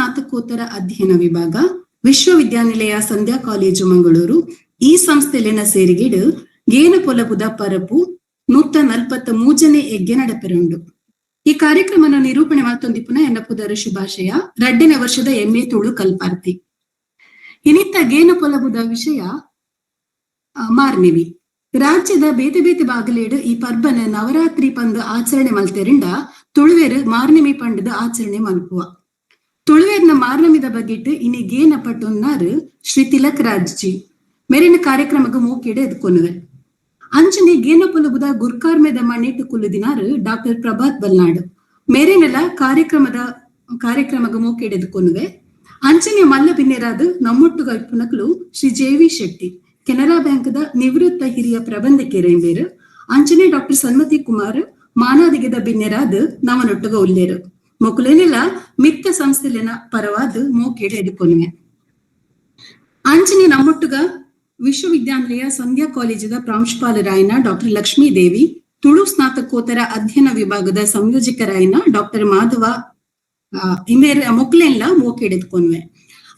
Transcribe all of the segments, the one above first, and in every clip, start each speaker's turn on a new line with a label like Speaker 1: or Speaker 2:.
Speaker 1: ಸ್ನಾತಕೋತ್ತರ ಅಧ್ಯಯನ ವಿಭಾಗ, ವಿಶ್ವವಿದ್ಯಾನಿಲಯ ಸಂಧ್ಯಾ ಕಾಲೇಜು ಮಂಗಳೂರು ಈ ಸಂಸ್ಥೆಲಿನ ಸೇರಿಗೆಡು ಗೇನ ಪೊಲಬುದ ಪರಪು 143ನೇ ಯಜ್ಞ ನಡಪೆರುಂಡು. ಈ ಕಾರ್ಯಕ್ರಮನ ನಿರೂಪಣೆ ಮಲ್ತೊಂದಿಪ್ಪುನ ಎನ್ನ ಪುದರ್ ಶುಭಾಶಯ, 2ನೇ ವರ್ಷದ ಎಂಎ ತುಳು ಕಲ್ಪಾರ್ತಿ. ಇನಿತ್ತ ಗೇನ ಪೊಲಬುದ ವಿಷಯ ಮಾರ್ನೆಮಿ. ರಾಜ್ಯದ ಬೇತೆ ಬೇತೆ ಬಾಗಲೇಡು ಈ ಪರ್ಬನ ನವರಾತ್ರಿ ಪಂದ್ ಆಚರಣೆ ಮಲ್ತೆರಿಂದ ತುಳುವೆರು ಮಾರ್ನೆಮಿ ಪಂಡದ ಆಚರಣೆ ಮಲ್ಪುವ. ತುಳುವೆರ್ನ ಮಾರ್ನಮಿದ ಬಗ್ಗೆಟ್ ಇನಿ ಗೇನ ಪಟ್ಟೊನ್ನಾರು ಶ್ರೀ ತಿಲಕ್ ರಾಜ್ ಜಿ ಮೇರಿನ ಕಾರ್ಯಕ್ರಮಕ್ಕೆ ಮೂಕಿಡೆ ಎದ್ಕೊನುವೆ. ಅಂಚನೆ ಗೇನ ಪೊಲಬುದ ಗುರ್ಕಾರ್ಮೆದ ಮಣ್ಣೆಟ್ಟು ಕುಲ್ಲುದಿನಾರು ಡಾಕ್ಟರ್ ಪ್ರಭಾತ್ ಬಲ್ನಾಡು ಮೇರಿನೆಲ್ಲ ಕಾರ್ಯಕ್ರಮಗ ಮೂಕಿಡೆ ಎದ್ಕೊನುವೆ. ಅಂಚನೆ ಮಲ್ಲ ಬಿನ್ನೆರಾದ ನಮ್ಮೊಟ್ಟುಗ ಇಪ್ಪುನಕ್ಲು ಶ್ರೀ ಜೆ ವಿ ಶೆಟ್ಟಿ, ಕೆನರಾ ಬ್ಯಾಂಕ್ದ ನಿವೃತ್ತ ಹಿರಿಯ ಪ್ರಬಂಧಕರು. ಅಂಚನೆ ಡಾಕ್ಟರ್ ಸನ್ಮತಿ ಕುಮಾರ್ ಮಾನಾದಿಗೆದ ಬಿನ್ನೆರಾದ ನವನೊಟ್ಟುಗ ಉಲ್ಲೇರು. ಮೊಕುಲೇನೆಲ್ಲ ಮಿತ್ತ ಸಂಸ್ಥೆಲೆನ ಪರವಾದ ಮೋಕೆಡೆ ಎದುಕೊನುವೆ. ಅಂಚನೆ ನಮ್ಮೊಟ್ಟುಗ ವಿಶ್ವವಿದ್ಯಾನಿಲಯ ಸಂಧ್ಯಾ ಕಾಲೇಜಿದ ಪ್ರಾಂಶುಪಾಲರಾಯನ ಡಾಕ್ಟರ್ ಲಕ್ಷ್ಮೀ ದೇವಿ, ತುಳು ಸ್ನಾತಕೋತ್ತರ ಅಧ್ಯಯನ ವಿಭಾಗದ ಸಂಯೋಜಕರಾಯನ ಡಾಕ್ಟರ್ ಮಾಧವ ಇಂಬೇರ್ ಮೊಕ್ಲೆನ್ಲ ಮೋಕೆಡೆದ್ಕೊನ್ವೆ.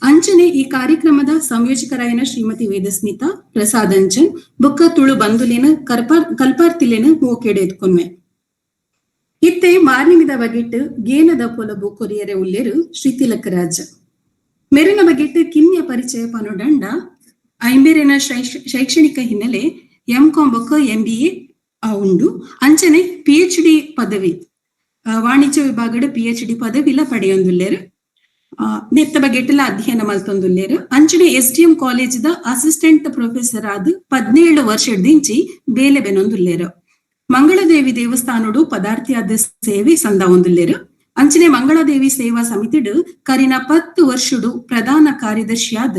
Speaker 1: ಅಂಚನೆ ಈ ಕಾರ್ಯಕ್ರಮದ ಸಂಯೋಜಕರಾಯನ ಶ್ರೀಮತಿ ವೇದಸ್ಮಿತಾ ಪ್ರಸಾದ್ ಅಂಚನ್ ಬೊಕ್ಕ ತುಳು ಬಂಧುಲೇನ ಕಲ್ಪಾರ್ತಿಲೇನ ಮೋಕೆಡೆ ಎದ್ಕೊನ್ವೆ. ಇತ್ತೆ ಮಾರ್ನಿಮಿದ ಬಗೆಟ್ ಗೇನದ ಪೊಲಬು ಕೊರಿಯರೆ ಉಲ್ಲೇರು ಶ್ರೀ ತಿಲಕರಾಜ್. ಮೆರಿನ ಬಗೆಟ್ ಕಿನ್ಯ ಪರಿಚಯ ಪನುಡಂಡ ಐಂಬೇರಿನ ಶೈಕ್ಷಣಿಕ ಹಿನ್ನೆಲೆ ಎಂ ಕಾಂ ಬೊಕ್ಕ M B A ಉಂಡು. ಅಂಚನೆ ಪಿಎಚ್ ಡಿ ಪದವಿ, ವಾಣಿಜ್ಯ ವಿಭಾಗದ P H D ಪದವಿಲ ಪಡೆಯೊಂದುಲ್ಲೇರು. ನೆತ್ತ ಬಗೆಟ್ಟಲ ಅಧ್ಯಯನ ಮಲ್ತೊಂದುಲ್ಲೇರು. ಅಂಚನೆ S D M ಕಾಲೇಜ್ದ assistant professor ಆದ್ 17 ವರ್ಷದಿಂಚಿ ಬೇಲೆ ಬೆನೊಂದುಲ್ಲೇರು. ಮಂಗಳದೇವಿ ದೇವಸ್ಥಾನಡು ಪದಾರ್ಥಿಯಾದ ಸೇವೆ ಸಂದಾವೊಂದುಲ್ಲೇರು. ಅಂಚನೆ ಮಂಗಳದೇವಿ ಸೇವಾ ಸಮಿತಿಡು ಕರಿನ 10 ವರ್ಷಡು ಪ್ರಧಾನ ಕಾರ್ಯದರ್ಶಿಯಾದ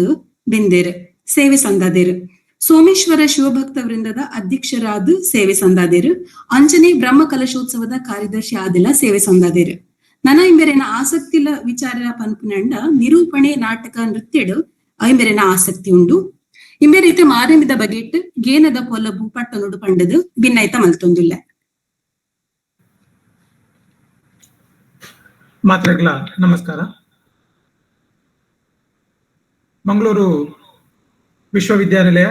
Speaker 1: ಬೆಂದೇರು, ಸೇವೆ ಸಂದಾದೇರು. ಸೋಮೇಶ್ವರ ಶಿವಭಕ್ತ ವೃಂದದ ಅಧ್ಯಕ್ಷರಾದ ಸೇವೆ ಸಂದಾದೇರು. ಅಂಚನೆ ಬ್ರಹ್ಮ ಕಲಶೋತ್ಸವದ ಕಾರ್ಯದರ್ಶಿ ಆದಿಲ್ಲ ಸೇವೆ ಸಂದಾದೇರು. ನನ ಇಂಬೆರೆನ ಆಸಕ್ತಿಲ ವಿಚಾರ ಪನ್ಪುನಂಡ ನಿರೂಪಣೆ, ನಾಟಕ, ನೃತ್ಯಡು ಐಂಬೆರೆನ ಆಸಕ್ತಿ ಉಂಡು. ಇಂಬೆರೈತೆ ಮಾರಮಿದ ಬಗೆಟ್ ಗೇನದ ಪೊಲಬು ಪಟ್ಟಣುಡು ಪಂಡದು ಭಿನ್ನೈತ ಮಲ್ತೊಂದುಲ್ಲ.
Speaker 2: ಮಾತ್ರೆಗಳ ನಮಸ್ಕಾರ. ಮಂಗಳೂರು ವಿಶ್ವವಿದ್ಯಾನಿಲಯ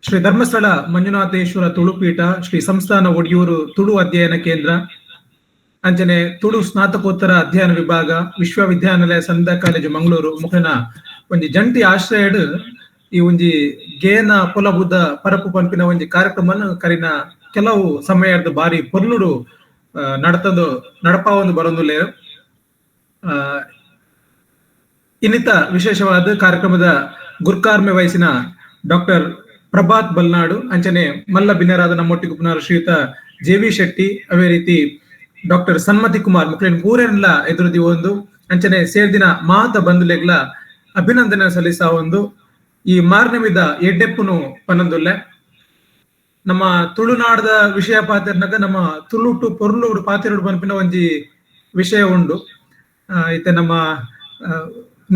Speaker 2: ಶ್ರೀ ಧರ್ಮಸ್ಥಳ ಮಂಜುನಾಥೇಶ್ವರ ತುಳುಪೀಠ ಶ್ರೀ ಸಂಸ್ಥಾನ ಒಡಿಯೂರು ತುಳು ಅಧ್ಯಯನ ಕೇಂದ್ರ ಅಂಚನೆ ತುಳು ಸ್ನಾತಕೋತ್ತರ ಅಧ್ಯಯನ ವಿಭಾಗ ವಿಶ್ವವಿದ್ಯಾನಿಲಯ ಸಂಧ್ಯಾ ಕಾಲೇಜು ಮಂಗಳೂರು ಮುಖನ ಒಂಜಿ ಜಂಟಿ ಆಶ್ರಯಡ್ ಈ ಒಂಜಿ ಗೇನ ಪೊಲಬುದ ಪರಪು ಪನ್ಪಿನ ಒಂಜಿ ಕಾರ್ಯಕ್ರಮನ ಕರಿನ ಕೆಲವು ಸಮಯದ ಬಾರಿ ಪೊರ್ಲುಡು ನಡತಂದು ನಡಪಾವೊಂದು ಬರೊಂದುಲ್ಲೆ. ಇನ್ನಿತ ವಿಶೇಷವಾದ ಕಾರ್ಯಕ್ರಮದ ಗುರ್ಕಾರ್ಮೆ ವಹಿಸಿನ ಡಾಕ್ಟರ್ ಪ್ರಭಾತ್ ಬಲ್ನಾಡು, ಅಂಚನೆ ಮಲ್ಲ ಬಿನ್ನರಾದ ನಮ್ಮೊಟ್ಟಿಗೆ ಪುನರ್ ಶ್ರೀಯುತ ಜೆ ವಿ ಶೆಟ್ಟಿ, ಅದೇ ರೀತಿ ಡಾಕ್ಟರ್ ಸನ್ಮತಿ ಕುಮಾರ್ ಮುಕ್ಲೇನ್ ಊರೆಲ್ಲ ಎದುರುದಿ ಒಂದು ಅಂಚನೆ ಸೇರ್ದಿನ ಮಾತ ಬಂಧುಲೆಗ್ಲ ಅಭಿನಂದನೆ ಸಲ್ಲಿಸ ಒಂದು ಈ ಮಾರ್ನಮಿದ ಎಡ್ಡೆಪ್ಪುನು ಪನ್ನೊಂದುಲ್ಲೆ. ನಮ್ಮ ತುಳುನಾಡದ ವಿಷಯ ಪಾತಿರ್ನಾಗ ನಮ್ಮ ತುಳುಟು ಪೊರ್ಲುಡು ಪಾತಿರುಡು ಪನ್ಪಿನ ಒಂಜಿ ವಿಷಯ ಉಂಡು. ಇತ್ತೆ ನಮ್ಮ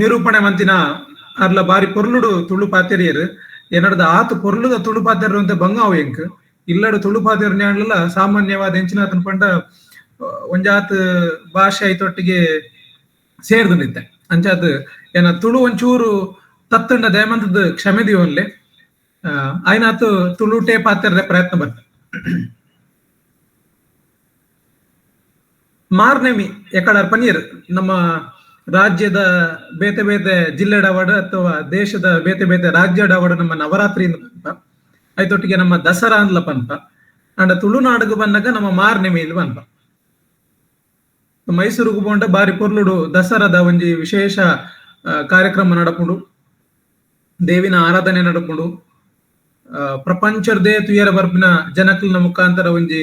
Speaker 2: ನಿರೂಪಣೆ ಮಂತಿನ ಅರ್ಲ ಬಾರಿ ಪೊರ್ಲುಡು ತುಳು ಪಾತೆರಿಯರು ಏನರ್ದ ಆತು ಪೊರ್ಲುದ ತುಳು ಪಾತೆರು ಅಂತ ಬಂಗಾವು ಎಂಕ್ ಇಲ್ಲಡು ತುಳು ಪಾತೆರ್ನ್ಯಾನ್ಲ ಸಾಮಾನ್ಯವಾದ ಎಂಚಿನ ಪಂಡ ಒಂಜಾತ್ ಭಾಷೆ ಐತೊಟ್ಟಿಗೆ ಸೇರ್ದುಂಡಿತ್ತೆ. ಅಂಚಾತ್ ಏನ ತುಳು ಒಂಚೂರು ತತ್ತಂಡ ದಯಮಂತದ ಕ್ಷಮೆ ದಿವನ್ಲೆ ಆಯ್ನಾತು ತುಳುಟೇ ಪಾತೆರ್ರೆ ಪ್ರಯತ್ನ ಬರ್ತ. ಮಾರ್ನೆಮಿ ಎಕಡ ಪನೀರ್ ನಮ್ಮ ರಾಜ್ಯದ ಬೇತೆ ಬೇತೆ ಜಿಲ್ಲೆಡವಡು ಅಥವಾ ದೇಶದ ಬೇತೆ ಬೇತೆ ರಾಜ್ಯಡವಡು ನಮ್ಮ ನವರಾತ್ರಿ ಪನ್ಪ, ಐತೊಟ್ಟಿಗೆ ನಮ್ಮ ದಸರಾ ಅಂದ್ಲ ಪನ್ಪ. ಅಂಡ ತುಳುನಾಡುಗು ಬಂದಾಗ ನಮ್ಮ ಮಾರ್ನೆಮಿ ಇಲ್ಲಿ ಪನ್ಪ. ಮೈಸೂರುಗು ಪೋಂಡ ಬಾರಿ ಪೊರ್ಲುಡು ದಸರಾದ ಒಂಜಿ ವಿಶೇಷ ಕಾರ್ಯಕ್ರಮ ನಡಪುಂಡು, ದೇವಿನ ಆರಾಧನೆ ನಡಪುಂಡು. ಪ್ರಪಂಚರ್ದೇ ತುಯರ ಬರ್ಪಿನ ಜನಕಲ್ನ ಮುಖಾಂತರ ಒಂಜಿ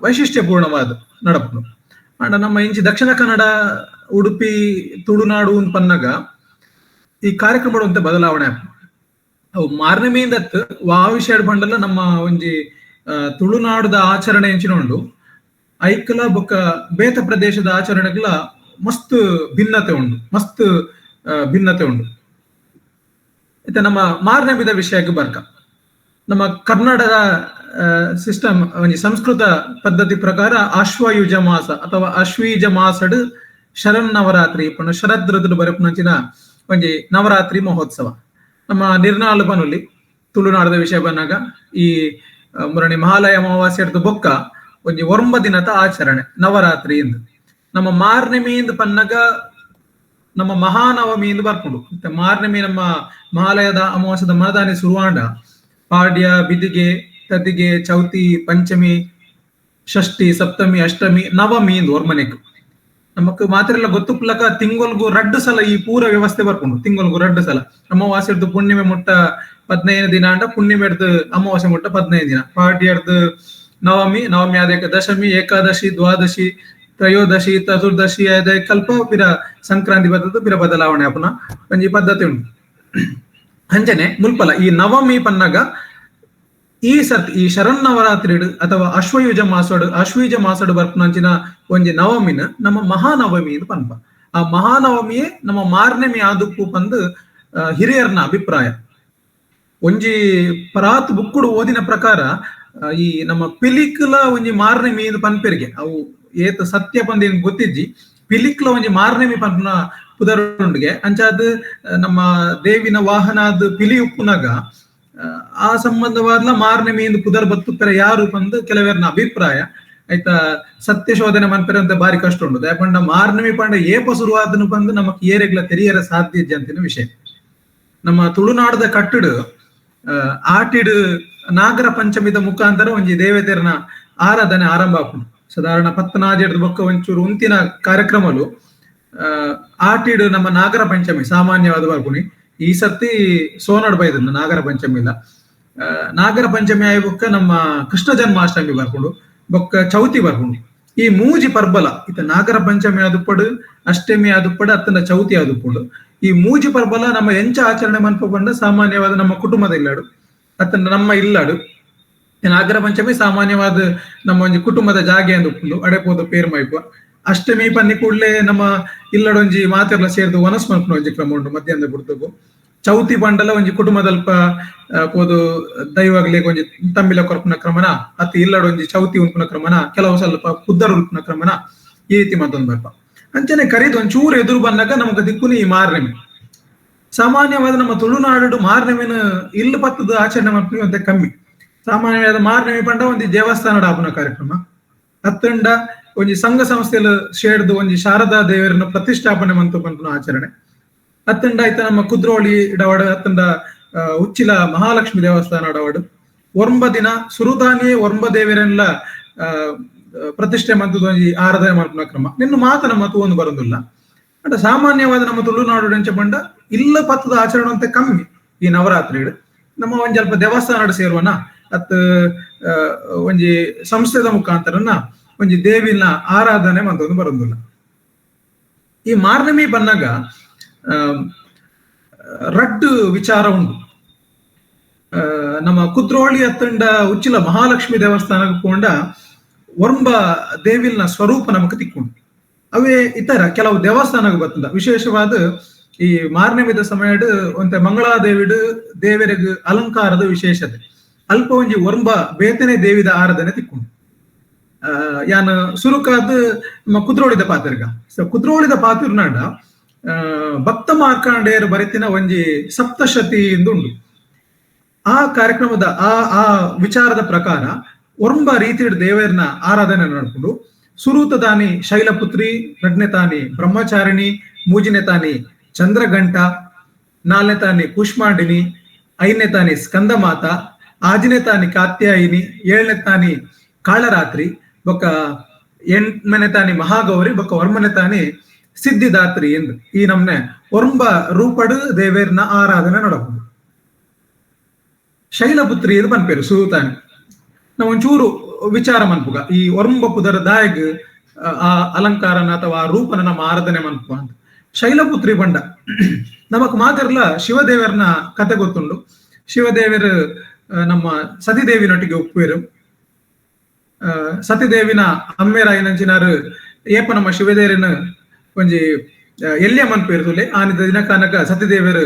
Speaker 2: ವೈಶಿಷ್ಟ್ಯಪೂರ್ಣವಾದ ನಡಪುಂಡು. ಅಂಡ ನಮ್ಮ ಇಂಚಿ ದಕ್ಷಿಣ ಕನ್ನಡ ಉಡುಪಿ ತುಳುನಾಡು ಅಂತ ಪನ್ನಾಗ ಈ ಕಾರ್ಯಕ್ರಮ ಅಂತ ಬದಲಾವಣೆ ಅವು ಮಾರ್ನೆಮಿಯಿಂದ ವಾವಿಷ ಬಂಡಲ ನಮ್ಮ ಒಂಜಿ ತುಳುನಾಡುದ ಆಚರಣೆ ಎಂಚಿನ ಉಂಡು. ಐಕಲ ಬೊಕ್ಕ ಬೇತ ಪ್ರದೇಶದ ಆಚರಣೆಗಳ ಮಸ್ತ್ ಭಿನ್ನತೆ ಉಂಡು, ಮಸ್ತ್ ಭಿನ್ನತೆ ಉಂಡು. ಇತ್ತೆ ನಮ್ಮ ಮಾರ್ನೆಮಿದ ವಿಷಯಕ್ಕೆ ಬರ್ಕ ನಮ್ಮ ಕರ್ನಾಟಕ ಸಿಸ್ಟಮ್ ಒಂಜಿ ಸಂಸ್ಕೃತ ಪದ್ಧತಿ ಪ್ರಕಾರ ಆಶ್ವಯುಜ ಮಾಸ ಅಥವಾ ಅಶ್ವೀಜ ಮಾಸಡ್ Sharan Navratri ಪಂಡ ಶರದ್ ಋತುಡು ಬರಪುನಂಚಿನ ಒಂಜಿ ನವರಾತ್ರಿ ಮಹೋತ್ಸವ. ನಮ್ಮ ನಿರ್ನಾಳು ಪನುಲಿ ತುಳುನಾಡದ ವಿಷಯ ಬಂದಾಗ ಈ ಮುರಣಿ ಮಹಾಲಯ ಅಮಾವಾಸ್ಯದ ಬೊಕ್ಕ ಒಂಜಿ 9 ದಿನದ ಆಚರಣೆ ನವರಾತ್ರಿ ಎಂದು. ನಮ್ಮ ಮಾರ್ನೆಮಿ ಎಂದು ಪನ್ನಗ ನಮ್ಮ ಮಹಾನವಮಿ ಎಂದು ಬರ್ಪುಂಡು. ಮತ್ತೆ ಮಾರ್ನೆಮಿ ನಮ್ಮ ಮಹಾಲಯದ ಅಮಾವಾಸ್ಯದ ಮನದಾನಿ ಸುರುವಾಂಡ ಪಾಡ್ಯ, ಬಿದಿಗೆ, ತದಿಗೆ, ಚೌತಿ, ಪಂಚಮಿ, ಷಷ್ಠಿ, ಸಪ್ತಮಿ, ಅಷ್ಟಮಿ, ನವಮಿ ಎಂದು ಒರ್ಮನೆಕ್ ನಮಕ್ ಮಾತ್ರೆಲ್ಲ ಗೊತ್ತುಪ್ಲಕ ತಿಂಗೊಲ್ಗು 2 ಸಲ ಈ ಪೂರ ವ್ಯವಸ್ಥೆ ಬರ್ಪುಂಡು. ತಿಂಗೊಲ್ಗು 2 ಸಲ ಅಮಾವಾಸ್ಯರ್ದು ಪುಣ್ಣಿಮೆ ಮುಟ್ಟ 15 ದಿನ ಅಂಡ ಪುಣ್ಣಿಮೆರ್ದು ಅಮಾವಾಸ್ಯೆ ಮುಟ್ಟ 15 ದಿನ, ಪಾಡ್ಯರ್ದು ನವಮಿ, ನವಮಿ ಆದ ದಶಮಿ, ಏಕಾದಶಿ, ದ್ವಾದಶಿ, ತ್ರಯೋದಶಿ, ಚತುರ್ದಶಿ ಆದ ಕಲ್ಪ ಪಿರ ಸಂಕ್ರಾಂತಿ ಪದ್ಧತಿ ಪಿರ ಬದಲಾವಣೆ ಅಪುನ ಒಂಜಿ ಪದ್ಧತಿ ಉಂಟು. ಅಂಚನೆ ಮುಲ್ಪಲ ಈ ನವಮಿ ಪನ್ನಗ ಈ ಸರ್ತಿ ಈ ಶರನ್ನವರಾತ್ರಿ ಅಥವಾ ಅಶ್ವಯುಜ ಮಾಸಡು ಅಶ್ವಯುಜ ಮಾಸಡು ಬರ್ಪುನಂಚಿನ ಒಂಜಿ ನವಮಿನ ನಮ್ಮ ಮಹಾನವಮಿ ಎಂದು ಪನ್ಪ. ಆ ಮಹಾನವಮಿಯೇ ನಮ್ಮ ಮಾರ್ನೆಮಿ ಆದುಪ್ಪು ಪಂದು ಹಿರಿಯರ್ನ ಅಭಿಪ್ರಾಯ. ಒಂಜಿ ಪರಾತ್ ಬುಕ್ಕುಡು ಓದಿನ ಪ್ರಕಾರ ಈ ನಮ್ಮ ಪಿಲಿಕ್ಲ ಒಂಜಿ ಮಾರ್ನೆಮಿ ಎಂದು ಪನ್ಪೆರಿಗೆ ಅವು ಏತ ಸತ್ಯ ಪಂದ್ ಏನ್ ಗೊತ್ತಿಜ್ಜಿ. ಪಿಲಿಕ್ಲ ಒಂಜಿ ಮಾರ್ನೆಮಿ ಪನ್ಪುನ ಪುದರುಂಡುಗೆ ಅಂಚಾದ್ ನಮ್ಮ ದೇವಿನ ವಾಹನಾದ ಪಿಲಿ ಉಪ್ಪುನಾಗ ಆ ಸಂಬಂಧವಾದ್ಲ ಮಾರ್ನೆಮಿ ಎಂದು ಪುದರ್ ಬತ್ತುಪ್ಪರ ಯಾರು ಪಂದು ಕೆಲವರ್ನ ಅಭಿಪ್ರಾಯ. ಆಯ್ತಾ, ಸತ್ಯ ಶೋಧನೆ ಮನ್ಪೆರೆ ಅಂತ ಬಾರಿ ಕಷ್ಟ ಉಂಟು. ದಯಪಂಡ ಮಾರ್ನೆಮಿ ಪಂಡ ಏಪ ಶುರುವಾದನು ಪಂದು ನಮಕ್ ಏರೆಗ್ಲ ತೆರಿಯರ ಸಾಧ್ಯ ಅಂತಿನ ವಿಷಯ. ನಮ್ಮ ತುಳುನಾಡದ ಕಟ್ಟಡು ಆಟಿಡು ನಾಗರ ಪಂಚಮಿದ ಮುಖಾಂತರ ಒಂಜಿ ದೇವತೆಯರ್ನ ಆರಾಧನೆ ಆರಂಭ ಆಪುಂಡು. ಸಾಧಾರಣ ಪತ್ತನಾಜೆಡ್ದು ಬೊಕ್ಕ ಒಂಚೂರು ಉಂತಿನ ಕಾರ್ಯಕ್ರಮಲು ಆಟಿಡು ನಮ್ಮ ನಾಗರ ಪಂಚಮಿ ಸಾಮಾನ್ಯವಾದ ಬರ್ಪುನಿ. ಈ ಸರ್ತಿ ಸೋನಾಡ್ ಬೈದ ನಾಗರ ಪಂಚಮಿ ಇಲ್ಲ. ನಾಗರ ಪಂಚಮಿ ಆಯಿ ಬೊಕ್ಕ ನಮ್ಮ ಕೃಷ್ಣ ಜನ್ಮಾಷ್ಟಮಿ ಬರ್ಪುಂಡು, ಬೊಕ್ಕ ಚೌತಿ ಬರ್ಪುಂಡು. ಈ ಮೂಜಿ ಪರ್ಬಲ ಇತ್ತ ನಾಗರ ಪಂಚಮಿ ಆದುಪ್ಪಡು, ಅಷ್ಟಮಿ ಆದುಪ್ಪಡು, ಅತ್ತನ ಚೌತಿ ಆದುಪ್ಪುಂಡು. ಈ ಮೂಜಿ ಪರ್ಬಲ ನಮ್ಮ ಎಂಚ ಆಚರಣೆ ಮನ್ಪ ಪಂಡ ಸಾಮಾನ್ಯವಾದ ನಮ್ಮ ಕುಟುಂಬದ ಇಲ್ಲಾಡು ಅತ್ತನ ನಮ್ಮ ಇಲ್ಲಾಡು. ನಾಗರ ಪಂಚಮಿ ಸಾಮಾನ್ಯವಾದ ನಮ್ಮ ಒಂಜಿ ಕುಟುಂಬದ ಜಾಗೆ ಅಂದುಪ್ಪುಂಡು, ಅಡೆಪೋದು ಪೇರ್ ಮೈಪ. ಅಷ್ಟಮಿ ಪನ್ನಿ ಕೂಡ್ಲೆ ನಮ್ಮ ಇಲ್ಲಡೊಂಜಿ ಮಾತೆರ್ಲ ಸೇರ್ದು ವನಸ್ ಮನ್ಪುನ ಒಂಜಿ ಕ್ರಮ ಉಂಡು ಮಧ್ಯಾಹ್ನದ ಪುರ್ತಗು. ಚೌತಿ ಪಂಡಲ ಒಂಜಿ ಕುಟುಂಬದಲ್ಪ ಪೋದು ದೈವಗ್ಲಿಗ್ ಒಂಜಿ ತಂಬಿಲ ಕೊರ್ಪುನ ಕ್ರಮನ, ಅತ್ತ ಇಲ್ಲಡೊಂಜಿ ಚೌತಿ ಉನ್ಪುನ ಕ್ರಮನ, ಕೆಲವು ಸ್ವಲ್ಪ ಪುದ್ದರ್ ಉಲ್ಪುನ ಕ್ರಮನ ಈ ರೀತಿ ಮತ್ತೊಂದು ಬರ್ಪ. ಅಂಚನೆ ಕರೀದು ಒಂಚೂರು ಎದುರು ಬಂದಾಗ ನಮಗ ದಿಕ್ಕುನಿ ಈ ಮಾರ್ನೆಮಿ. ಸಾಮಾನ್ಯವಾದ ನಮ್ಮ ತುಳುನಾಡು ಮಾರ್ನೆಮಿನ ಇಲ್ಲು ಪತ್ತದ ಆಚರಣೆ ಮಾಡ್ತೀವಿ ಅಂತ ಕಮ್ಮಿ. ಸಾಮಾನ್ಯವಾದ ಮಾರ್ನೆಮಿ ಪಂಡ ಒಂಜಿ ದೇವಸ್ಥಾನದ ಆಪುನ ಕಾರ್ಯಕ್ರಮ, ಅತ್ತಂಡ ಒಂಜಿ ಸಂಘ ಸಂಸ್ಥೆಯಲ್ಲಿ ಸೇರ್ದು ಒಂಜಿ ಶಾರದಾ ದೇವರನ್ನ ಪ್ರತಿಷ್ಠಾಪನೆ ಮಂತು ಪನ್ಪುನ ಆಚರಣೆ, ಅತ್ತಂಡ ಆಯ್ತ ನಮ್ಮ ಕುದ್ರೋಳಿ ಡವಾಡು, ಅತ್ತಂಡ ಉಚ್ಚಿಲ ಮಹಾಲಕ್ಷ್ಮಿ ದೇವಸ್ಥಾನ ಡವಾಡು. 9 ದಿನ ಸುರುದಾನಿಯೇ 9 ದೇವರನ್ನೆಲ್ಲ ಪ್ರತಿಷ್ಠೆ ಮಂತದ ಒಂಜಿ ಆರಾಧನೆ ಮಾಡ್ಪುನ ಕ್ರಮ ನಿನ್ನ ಮಾತ ನಮ್ಮ ತೂವೊಂದು ಬರೋದಿಲ್ಲ. ಅಂಡ ಸಾಮಾನ್ಯವಾದ ನಮ್ಮ ತುಳುನಾಡು ಎಂಚ ಪಂಡ ಇಲ್ಲ ಪತ್ತದ ಆಚರಣೆ ಅಂತ ಕಮ್ಮಿ ಈ ನವರಾತ್ರಿ. ನಮ್ಮ ಒಂಜಿ ಅಲ್ಪ ದೇವಸ್ಥಾನ ಸೇರುವನ ಅತ್ ಒಂಜಿ ಸಂಸ್ಥೆದ ಮುಖಾಂತರನ ಒಂಜಿ ದೇವಿನ ಆರಾಧನೆ ಮಂತೊಂದು ಬರೋದಿಲ್ಲ. ಈ ಮಾರ್ನಮಿ ಬಂದಾಗ ರಡ್ಡು ವಿಚಾರ ಉಂಟು. ನಮ್ಮ ಕುದ್ರೋಳಿ ಅತ್ತಂಡ ಉಚ್ಚಿಲ ಮಹಾಲಕ್ಷ್ಮಿ ದೇವಸ್ಥಾನಕ್ಕೆ ಪೋಂಡ 9 ದೇವಿಲ್ನ ಸ್ವರೂಪ ನಮಕ್ ತಿಕ್ಕೊಂಡು. ಅವೇ ಇತರ ಕೆಲವು ದೇವಸ್ಥಾನಕ್ಕೆ ಬರ್ತದ. ವಿಶೇಷವಾದ ಈ ಮಾರ್ನೆಮಿದ ಸಮಯಡ್ ಒಂತೆ ಮಂಗಳಾದೇವಿಡು ದೇವರಿಗೆ ಅಲಂಕಾರದ ವಿಶೇಷತೆ. ಅಲ್ಪ ಒಂಜಿ 9 ಬೇತನೆ ದೇವಿದ ಆರಾಧನೆ ತಿಕ್ಕೊಂಡು. ಯಾನ್ ಸುರುಕಾದ ನಮ್ಮ ಕುದ್ರೋಳಿದ ಪಾತಿರ್ಗ. ಸೊ ಕುದ್ರೋಳಿದ ಪಾತಿರ್ನಾಡ ಭಕ್ತ ಮಾರ್ಕಾಂಡೇಯರು ಬರೆತಿನ ಒಂಜಿ ಸಪ್ತಶತಿ ಎಂದು ಉಂಡು. ಆ ಕಾರ್ಯಕ್ರಮದ ಆ ಆ ವಿಚಾರದ ಪ್ರಕಾರ 9 ರೀತಿಯ ದೇವರನ್ನ ಆರಾಧನೆ ನಡ್ಕೊಂಡು. ಸುರೂತ ತಾನಿ ಶೈಲಪುತ್ರಿ, 2ನೇ ತಾನಿ ಬ್ರಹ್ಮಚಾರಿಣಿ, 3ನೇ ತಾನಿ ಚಂದ್ರಘಂಟ, 4ನೇ ತಾನಿ ಕೂಷ್ಮಾಂಡಿನಿ, 5ನೇ ತಾನಿ ಸ್ಕಂದಮಾತ, 6ನೇ ತಾನಿ ಕಾತ್ಯಾಯಿನಿ, 7ನೇ ತಾನಿ ಕಾಳರಾತ್ರಿ, ಬೊಕ್ಕ 8ನೇ ತಾನಿ ಮಹಾಗೌರಿ, ಬೊಕ್ಕ 9ನೇ ತಾನಿ ಸಿದ್ಧಿದಾತ್ರಿ ಎಂದು ಈ ನಮ್ನೆ 9 ರೂಪಡು ದೇವೇರ್ನ ಆರಾಧನೆ ನಡಪುಂಡು. ಶೈಲಪುತ್ರಿ ಇದು ಪನ್ಪೇರು ಸುರುತಾನಿ. ನಾವು ಒಂಚೂರು ವಿಚಾರ ಮನ್ಪುಗ ಈ 9 ಪುದರ ದಾಯಗ್ ಆ ಅಲಂಕಾರನ ಅಥವಾ ಆ ರೂಪನ ನಮ್ಮ ಆರಾಧನೆ ಮನ್ಪುವ ಅಂತ. ಶೈಲಪುತ್ರಿ ಬಂಡ ನಮಕ್ ಮಾತಿರ್ಲ ಶಿವದೇವರನ ಕತೆ ಗೊತ್ತುಂಡು. ಶಿವದೇವರು ನಮ್ಮ ಸತಿದೇವಿನೊಟ್ಟಿಗೆ ಒಪ್ಪುವೇರು. ಸತಿದೇವಿನ ಅಮ್ಮೇರಾಯಿನಂಚಿನಾರು ಏಪ ನಮ್ಮ ಶಿವದೇವರನ ಒಂಜಿ ಎಲ್ಲಿಯ ಮನ್ಪೇರುದುಲೆ ಆನಿದ ದಿನ ಕಾನಕ ಸತಿದೇವರು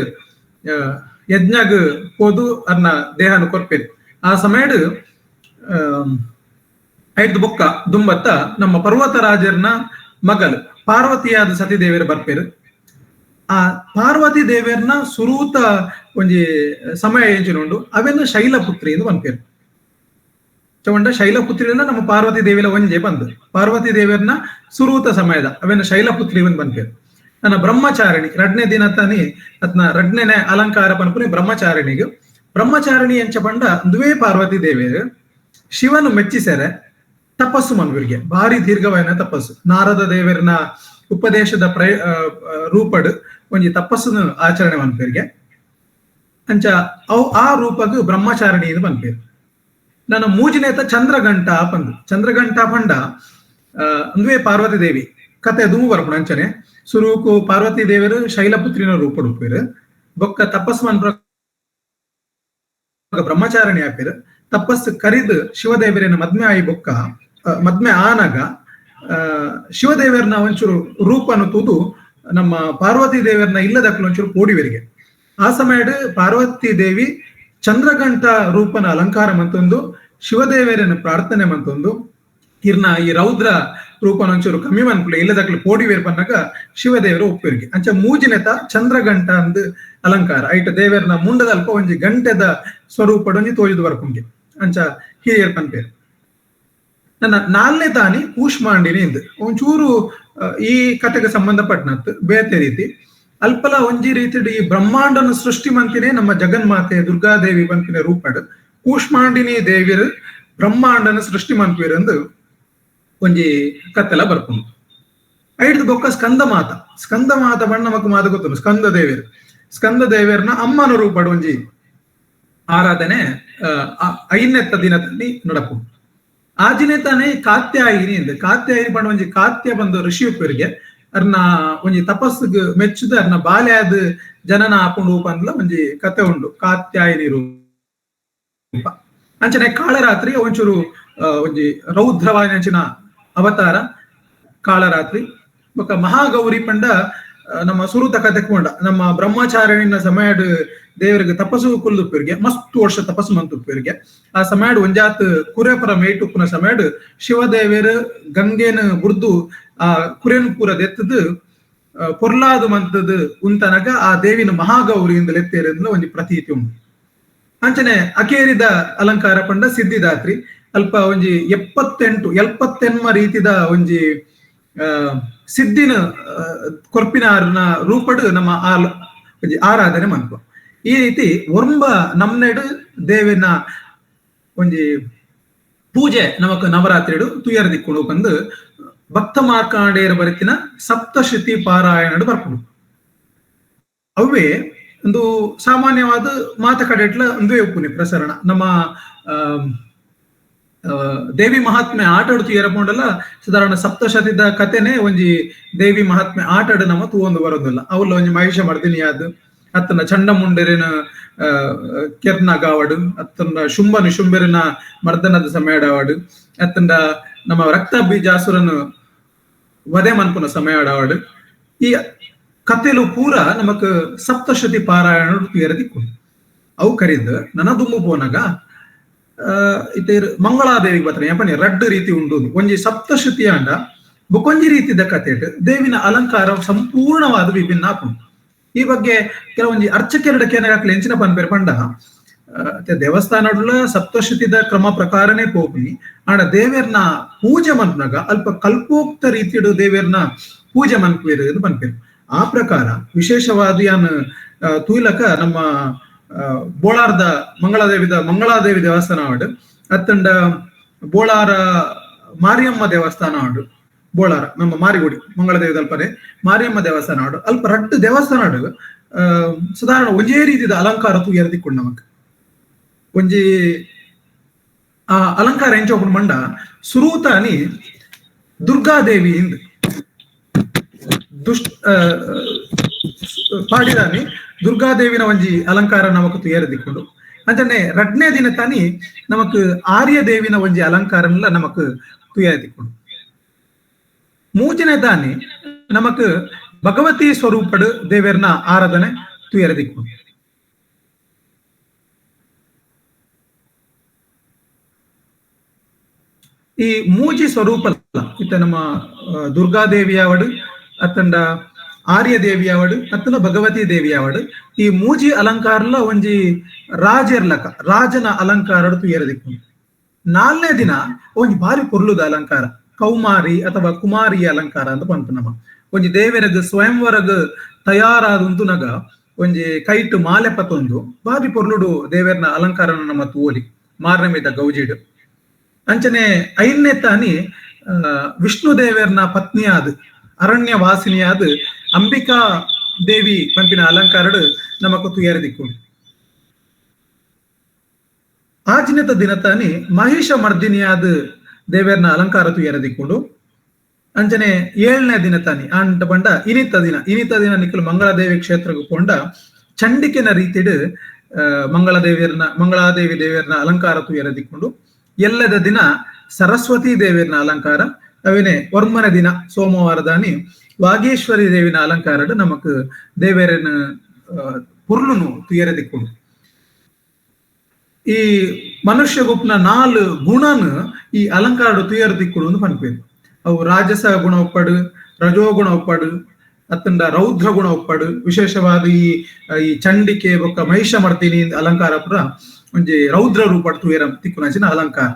Speaker 2: ಯಜ್ಞಗ್ ಪೋದು ಅರ್ನ ದೇಹನ ಕೊರ್ಪೇರು. ಆ ಸಮಯಡ್ ಐದು ಬೊಕ್ಕ ದುಂಬತ್ತ ನಮ್ಮ ಪರ್ವತ ರಾಜರ್ನ ಮಗಲು ಪಾರ್ವತಿಯಾದ ಸತಿದೇವಿಯರು ಬರ್ಪೇರು. ಆ ಪಾರ್ವತಿ ದೇವಿಯರ್ನ ಸುರೂತ ಒಂಜಿ ಸಮಯ ಎಂಚಿನ ಉಂಡು ಅವೆನ್ನ ಶೈಲಪುತ್ರಿ ಎಂದು ಪನ್ಪೇರು. ಚವಂಡ ಶೈಲಪುತ್ರಿನ ನಮ್ಮ ಪಾರ್ವತಿ ದೇವಿಲ ಒಂಜೆ ಬಂದು ಪಾರ್ವತಿ ದೇವಿಯರ್ನ ಸುರೂತ ಸಮಯದ ಅವೆನ್ನ ಶೈಲಪುತ್ರಿ ಒಂದು ಪನ್ಪೇರು. ನನ್ನ ಬ್ರಹ್ಮಚಾರಿಣಿ ರಡ್ನೇ ದಿನ ತಾನಿ ಅತ್ನ ರಡ್ನೇ ಅಲಂಕಾರ ಪನ್ಪುನಿ ಬ್ರಹ್ಮಚಾರಿಣಿಗೆ. ಬ್ರಹ್ಮಚಾರಿಣಿ ಎಂಚ ಪಂಡ ಅಂದುವೇ ಪಾರ್ವತಿ ದೇವಿಯರು ಶಿವನು ಮೆಚ್ಚಿಸರೆ ತಪಸ್ಸು ಮನ್ವಿರಿಗೆ ಭಾರಿ ದೀರ್ಘವಾದ ತಪಸ್ಸು. ನಾರದ ದೇವರನ ಉಪದೇಶದ ರೂಪಡ್ ಒಂಜಿ ತಪಸ್ಸನ್ನು ಆಚರಣೆ ಮನ್ಪೇರಿಗೆ. ಅಂಚ ಅವು ಆ ರೂಪಗ್ ಬ್ರಹ್ಮಚಾರಿಣಿ ಎಂದು ಪನ್ಪೇರು. ನನ್ನ ಮೂಜಿನೇತ ಚಂದ್ರಘಂಟ ಪಂದು ಚಂದ್ರಘಂಟ ಪಂಡ ಅಂದುವೇ ಪಾರ್ವತಿ ದೇವಿ ಕತೆ ದುಮು ಬರ್ಪುಣ ಅಂಚನೆ ಸುರೂಕು ಪಾರ್ವತಿ ದೇವರು ಶೈಲಪುತ್ರಿನ ರೂಪಡುಪ್ಪೇರು. ಬೊಕ್ಕ ತಪಸ್ಸು ಮನ್ಪ ಬ್ರಹ್ಮಚಾರಿಣಿ ಆಪೇರು. ತಪಸ್ಸು ಕರಿದು ಶಿವದೇವರನ್ನ ಮದ್ಮೆ ಆಯಿ ಬೊಕ್ಕ ಮದ್ಮೆ ಆನಾಗ ಶಿವದೇವರನ್ನ ಒಂಚೂರು ರೂಪನು ತೂದು ನಮ್ಮ ಪಾರ್ವತಿ ದೇವರನ್ನ ಇಲ್ಲದಕ್ಕಲು ಒಂಚೂರು ಪೋಡಿವರಿಗೆ. ಆ ಸಮಯಡ್ ಪಾರ್ವತಿ ದೇವಿ ಚಂದ್ರಘಂಟ ರೂಪನ ಅಲಂಕಾರ ಮಂತೊಂದು ಶಿವದೇವರನ್ನು ಪ್ರಾರ್ಥನೆ ಮಂತೊಂದು ಇರ್ನ ಈ ರೌದ್ರ ರೂಪನ ಒಂಚೂರು ಕಮ್ಮಿ ಮನ್ಪುಲೆ ಇಲ್ಲದಕ್ಕಲು ಪೋಡಿವೇರ್ ಪನ್ನಾಗ ಶಿವದೇವರು ಒಪ್ಪಿರಿಗೆ. ಅಂಚ ಮೂಜಿನೆತ ಚಂದ್ರಘಂಟ ಅಂದ್ ಅಲಂಕಾರ ಐಟ ದೇವರನ ಮುಂಡದಲ್ಪ ಒಂಜಿ ಗಂಟೆದ ಸ್ವರೂಪಡೊಂಜಿ ತೋಜುದು ಬರ್ಪುಂಗೆ ಅಂಚ ಹಿರಿಯರ್ ಪನ್ಪೇರು. ನನ್ನ ನಾಲ್ನೇ ತಾನಿ ಕೂಷ್ಮಾಂಡಿನಿ ಇಂದ್ ಒಂಚೂರು ಈ ಕತೆಗೆ ಸಂಬಂಧಪಟ್ಟನತ್ ಬೇತೆ ರೀತಿ ಅಲ್ಪಲ ಒಂಜಿ ರೀತಿ ಈ ಬ್ರಹ್ಮಾಂಡನ ಸೃಷ್ಟಿ ಮಂತಿನೇ ನಮ್ಮ ಜಗನ್ಮಾತೆ ದುರ್ಗಾದೇವಿ ಪನ್ಪಿನ ರೂಪಡ್ ಕೂಷ್ಮಾಂಡಿನಿ ದೇವಿಯರು ಬ್ರಹ್ಮಾಂಡನ ಸೃಷ್ಟಿ ಮನ್ಪಿರು ಎಂದು ಒಂಜಿ ಕತ್ತೆಲ ಬರ್ಪುಂಡು. ಐಡ್ದು ಬೊಕ್ಕ ಸ್ಕಂದ ಮಾತ ಸ್ಕಂದ ಮಾತ ಬಣ್ಣ ನಮಕ್ ಮಾತ ಗೊತ್ತು ಸ್ಕಂದ ದೇವಿಯರು ಸ್ಕಂದ ದೇವಿಯರ್ನ ಅಮ್ಮನ ರೂಪಡ್ ಒಂಜಿ ಆರಾಧನೆ ಐನೆತ್ತ ದಿನದಲ್ಲಿ ನಡಪು. ಆಜಿನೇ ತಾನೇ ಕಾತ್ಯಾಯಿನಿ ಎಂದ್ ಕಾತ್ಯಾಯಿನಿ ಪಂಡ ಒಂಜಿ ಕಾತ್ಯ ಬಂದು ಋಷಿ ಉಪ್ಪರಿಗೆ ಅರ್ನ ಒಂಜಿ ತಪಸ್ಸುಗ್ ಮೆಚ್ಚುದ ಅರ್ನ ಬಾಲ್ಯಾದ ಜನನ ಆಪುಂಡು ಪಂದ್ಲ ಒಂಜಿ ಕತೆ ಉಂಡು ಕಾತ್ಯಾಯಿನಿ ರೂಪ. ಅಂಚನೆ ಕಾಳರಾತ್ರಿ ಒಂಚೂರು ಒಂಜಿ ರೌದ್ರವಾದ ಅಂಚಿನ ಅವತಾರ ಕಾಳರಾತ್ರಿ. ಬೊಕ್ಕ ಮಹಾಗೌರಿ ಪಂಡ ನಮ್ಮ ಸುರುತ ಕತೆ ಕೊಂಡ ನಮ್ಮ ಬ್ರಹ್ಮಚಾರಿಣಿನ ಸಮಯಡ್ ದೇವರಿಗೆ ತಪಸ್ಸು ಕುಲ್ದುಪ್ಪರಿಗೆ ಮಸ್ತ್ ವರ್ಷ ತಪಸ್ಸು ಮಂತುಪ್ಪರಿಗೆ. ಆ ಸಮಯಡ್ ಒಂಜಾತ್ ಕುರೆಪರ ಮೇಟುಪ್ಪುನ ಸಮಯಡ್ ಶಿವದೇವರು ಗಂಗೆನ ಬುರ್ದು ಆ ಕುರೆನ್ ಪೂರ ದೆತ್ತದು ಪೊರ್ಲಾದು ಮಂತದ ಉಂತನಗ ಆ ದೇವಿನ ಮಹಾಗೌರಿ ಇಂದಲೆತ್ತೇರಿಂದ ಒಂಜಿ ಪ್ರತೀತಿ ಉಂಟು. ಅಂಚನೆ ಅಕೇರಿದ ಅಲಂಕಾರ ಪಂಡ ಸಿದ್ಧಿದಾತ್ರಿ ಅಲ್ಪ ಒಂಜಿ 78 ರೀತಿದ ಒಂಜಿ ಸಿದ್ಧಿನ ಕೊರ್ಪಿನಾರನ ರೂಪಡು ನಮ್ಮ ಒಂಜಿ ಆರಾಧನೆ ಮನ್ಪ. ಈ ರೀತಿ ಒರ್ಂಬ ನಮ್ನೆಡು ದೇವಿನ ಒಂಜಿ ಪೂಜೆ ನಮಕ್ ನವರಾತ್ರಿಡು ತುಯರ್ ದಿಕ್ಕುಡು ಬಂದು ಭಕ್ತ ಮಾರ್ಕಾಂಡೇಯರ ಬರಿತಿನ ಸಪ್ತಶತಿ ಪಾರಾಯಣಡು ಬರ್ಪುಂಡು. ಅವೇ ಒಂದು ಸಾಮಾನ್ಯವಾದ ಮಾತ ಕಡೆಟ್ಲ ಒಂದುವೇ ಉಪ್ಪುನಿ ಪ್ರಸರಣ ನಮ್ಮ ದೇವಿ ಮಹಾತ್ಮೆ ಆಟಾಡು ತುಯರಪೋಂಡಲ್ಲ ಸಾಧಾರಣ ಸಪ್ತಶತಿದ ಕತೆನೆ ಒಂಜಿ ದೇವಿ ಮಹಾತ್ಮೆ ಆಟಾಡು ನಮ್ಮ ತೂವೊಂದು ಬರೋದಿಲ್ಲ. ಅವಲ್ಲ ಒಂಜಿ ಮಹಿಷ ಮರ್ದಿನಿ ಅದು ಅತ್ತನ ಚಂಡಮುಂಡರಿನ ಕೆರ್ನ ಗಾವಡು ಅತ್ತನ ಶುಂಭನು ಶುಂಬೆರಿನ ಮರ್ದನದ ಸಮಯಡಾವಡು ಅತ್ತಂಡ ನಮ್ಮ ರಕ್ತ ಬೀಜಾಸುರನು ವಧೆ ಮನ್ಪುನ ಸಮಯಡಾವಡು ಈ ಕತೆಲು ಪೂರ ನಮಕ್ ಸಪ್ತಶತಿ ಪಾರಾಯಣ ತುಯರ ದಿಕ್ಕು. ಅವು ಕರಿದ್ ನನ ದುಮ್ಮು ಪೋನಾಗ ಇತ್ತೆ ಮಂಗಳಾದೇವಿ ಬತ್ತನೆ ಯಪನಿ ರಡ್ಡು ರೀತಿ ಉಂಡು ಒಂಜಿ ಸಪ್ತಶತಿ ಅಂಡ ಬೊಕೊಂಜಿ ರೀತಿದ ಕತೆಟ್ ದೇವಿನ ಅಲಂಕಾರ ಸಂಪೂರ್ಣವಾದ ವಿಭಿನ್ನ ಆಪುಂಡು. ಈ ಬಗ್ಗೆ ಕೆಲವೊಂಜಿ ಅರ್ಚಕೆರಡ ಕೇನಗಾಕ್ಲೆ ಎಂಚಿನ ಪನ್ಪೇರು ಪಂಡ ದೇವಸ್ಥಾನಡುಲ ಸಪ್ತಶತಿದ ಕ್ರಮ ಪ್ರಕಾರನೇ ಪೋಪುನಿ ಆಂಡ ದೇವೇರ್ನ ಪೂಜೆ ಮನ್ಪುನಗ ಅಲ್ಪ ಕಲ್ಪೋಕ್ತ ರೀತಿಡು ದೇವೇರ್ನ ಪೂಜೆ ಮನ್ಪೇರು ಎಂದು ಪನ್ಪೇರು. ಆ ಪ್ರಕಾರ ವಿಶೇಷವಾದ ಯಾನ್ ತೂಲಕ ನಮ್ಮ ಬೋಳಾರ್ದ ಮಂಗಳಾದೇವಿ ದೇವಸ್ಥಾನ ಆಡು ಅತ್ತಂಡ ಬೋಳಾರ ಮಾರಿಯಮ್ಮ ದೇವಸ್ಥಾನ ಆಡು ಬೋಳಾರ ನಮ್ಮ ಮಾರಿಗುಡಿ ಮಂಗಳದೇವಿ ಅಲ್ಪನೆ ಮಾರಿಯಮ್ಮ ದೇವಸ್ಥಾನ ಆಡು ಅಲ್ಪ ರಡ್ಡು ದೇವಸ್ಥಾನ ಆಡು ಸಾಧಾರಣ ಒಂಜೇ ರೀತಿದ ಅಲಂಕಾರ ತೂಯರ ದಿಕ್ಕೊಂಡು ನಮಕ್ ಒಂಜಿ ಆ ಅಲಂಕಾರ ಎಂಚ ಒಬ್ಬನ ಮಂಡ ಸುರೂತಾನಿ ದುರ್ಗಾದೇವಿ ಇಂದ್ ದುಷ್ಟ ಪಾಡಿದಾನಿ ದುರ್ಗಾದೇವಿನ ಒಂಜಿ ಅಲಂಕಾರ ನಮಕ್ ತುಯರ ದಿಕ್ಕೊಂಡು. ಅಂಚನೆ ರಡ್ನೇ ದಿನ ತಾನಿ ನಮಕ್ ಆರ್ಯದೇವಿನ ಒಂಜಿ ಅಲಂಕಾರನೆಲ್ಲ ನಮಕ್ ತುಯರ ದಿಕ್ಕೊಂಡು. ಮೂಜನೇ ತಾನಿ ನಮಕ್ ಭಗವತಿ ಸ್ವರೂಪಡು ದೇವರ್ನ ಆರಾಧನೆ ತುಯರ ದಿಕ್ಕೊಂಡು. ಈ ಮೂಜಿ ಸ್ವರೂಪ ಇತ್ತ ನಮ್ಮ ದುರ್ಗಾದೇವಿಯಾವಡು ಅತ್ತಂಡ ಆರ್ಯ ದೇವಿಯಾವಡು ಅತ್ತನ ಭಗವತಿ ದೇವಿಯಾವಡು ಈ ಮೂಜಿ ಅಲಂಕಾರಲ ಒಂಜಿ ರಾಜರ್ಲಕ ರಾಜನ ಅಲಂಕಾರ ತುಯರದಿಕ್ಕು. ನಾಲ್ನೇ ದಿನ ಒಂಜಿ ಭಾರಿ ಪೊರ್ಲುದ ಅಲಂಕಾರ ಕೌಮಾರಿ ಅಥವಾ ಕುಮಾರಿಯ ಅಲಂಕಾರ ಅಂತ ಪನ್ಪು ನಮ್ಮ. ಒಂಜಿ ದೇವರಗ್ ಸ್ವಯಂವರಗ್ ತಯಾರಾದಂತುನಗ ಒಂಜಿ ಕೈಟು ಮಾಲೆ ಪತ್ತೊಂದು ಬಾರಿ ಪೊರ್ಲುಡು ದೇವರನ ಅಲಂಕಾರನ ನಮ್ಮ ತೋಲಿ ಮಾರನೆಮಿದ ಗೌಜಿಡು. ಅಂಚನೆ ಐದನೇ ತಾನಿ ವಿಷ್ಣು ದೇವರನ ಪತ್ನಿಯಾದ ಅರಣ್ಯ ವಾಸಿನಿಯಾದ ಅಂಬಿಕಾ ದೇವಿ ಪಂಪಿನ ಅಲಂಕಾರಡು ನಮಕು ತುಯರದಿಕ್ಕು. ಆಜಿನತ ದಿನ ತಾನಿ ಮಹಿಷ ಮರ್ದಿನಿಯಾದ ದೇವರನ ಅಲಂಕಾರ ತುಯರದಿಕ್ಕೊಂಡು. ಅಂಚನೆ ಏಳನೇ ದಿನ ತಾನಿ ಅಂಟ ಬಂಡ ಇನಿತ ದಿನ, ಇನಿತ ದಿನ ನಿಖಲು ಮಂಗಳಾದೇವಿ ಕ್ಷೇತ್ರಕ್ಕೆ ಕೊಂಡ ಚಂಡಿಕೆನ ರೀತಿಡು ಮಂಗಳಾದೇವಿಯರ್ನ ಮಂಗಳಾದೇವಿ ದೇವಿಯರ್ನ ಅಲಂಕಾರ ತುಯರದಿಕ್ಕೊಂಡು. ಎಲ್ಲದ ದಿನ ಸರಸ್ವತಿ ದೇವಿಯರ್ನ ಅಲಂಕಾರ, ಅವೇನೆ ವರ್ಮನ ದಿನ ಸೋಮವಾರದಾನಿ ವಾಗೇಶ್ವರಿ ದೇವಿನ ಅಲಂಕಾರಡು ನಮಕ್ ದೇವರನ ಪುರ್ಲುನು ತುಯರದಿಕ್ಕೊಂಡು. ಈ ಮನುಷ್ಯ ಗುಪ್ನ ನಾಲ್ ಗುಣನ ಈ ಅಲಂಕಾರ ತುಯರದಿಕ್ಕುಡು ಅಂತ ಪನ್ಪೇರು. ಅವು ರಾಜಸ ಗುಣ ಒಪ್ಪಡು, ರಜೋಗುಣ ಒಪ್ಪಡು, ಅತ್ತಂಡ ರೌದ್ರ ಗುಣ ಒಪ್ಪಡು. ವಿಶೇಷವಾದ ಈ ಈ ಚಂಡಿಕೆ ಬೊಕ್ಕ ಮಹಿಷ ಮರ್ದಿನಿ ಅಲಂಕಾರ ಪುರ ಒಂಜಿ ರೌದ್ರ ರೂಪ ತುಯರ ತಿಕ್ಕುನಂಚಿನ ಅಲಂಕಾರ.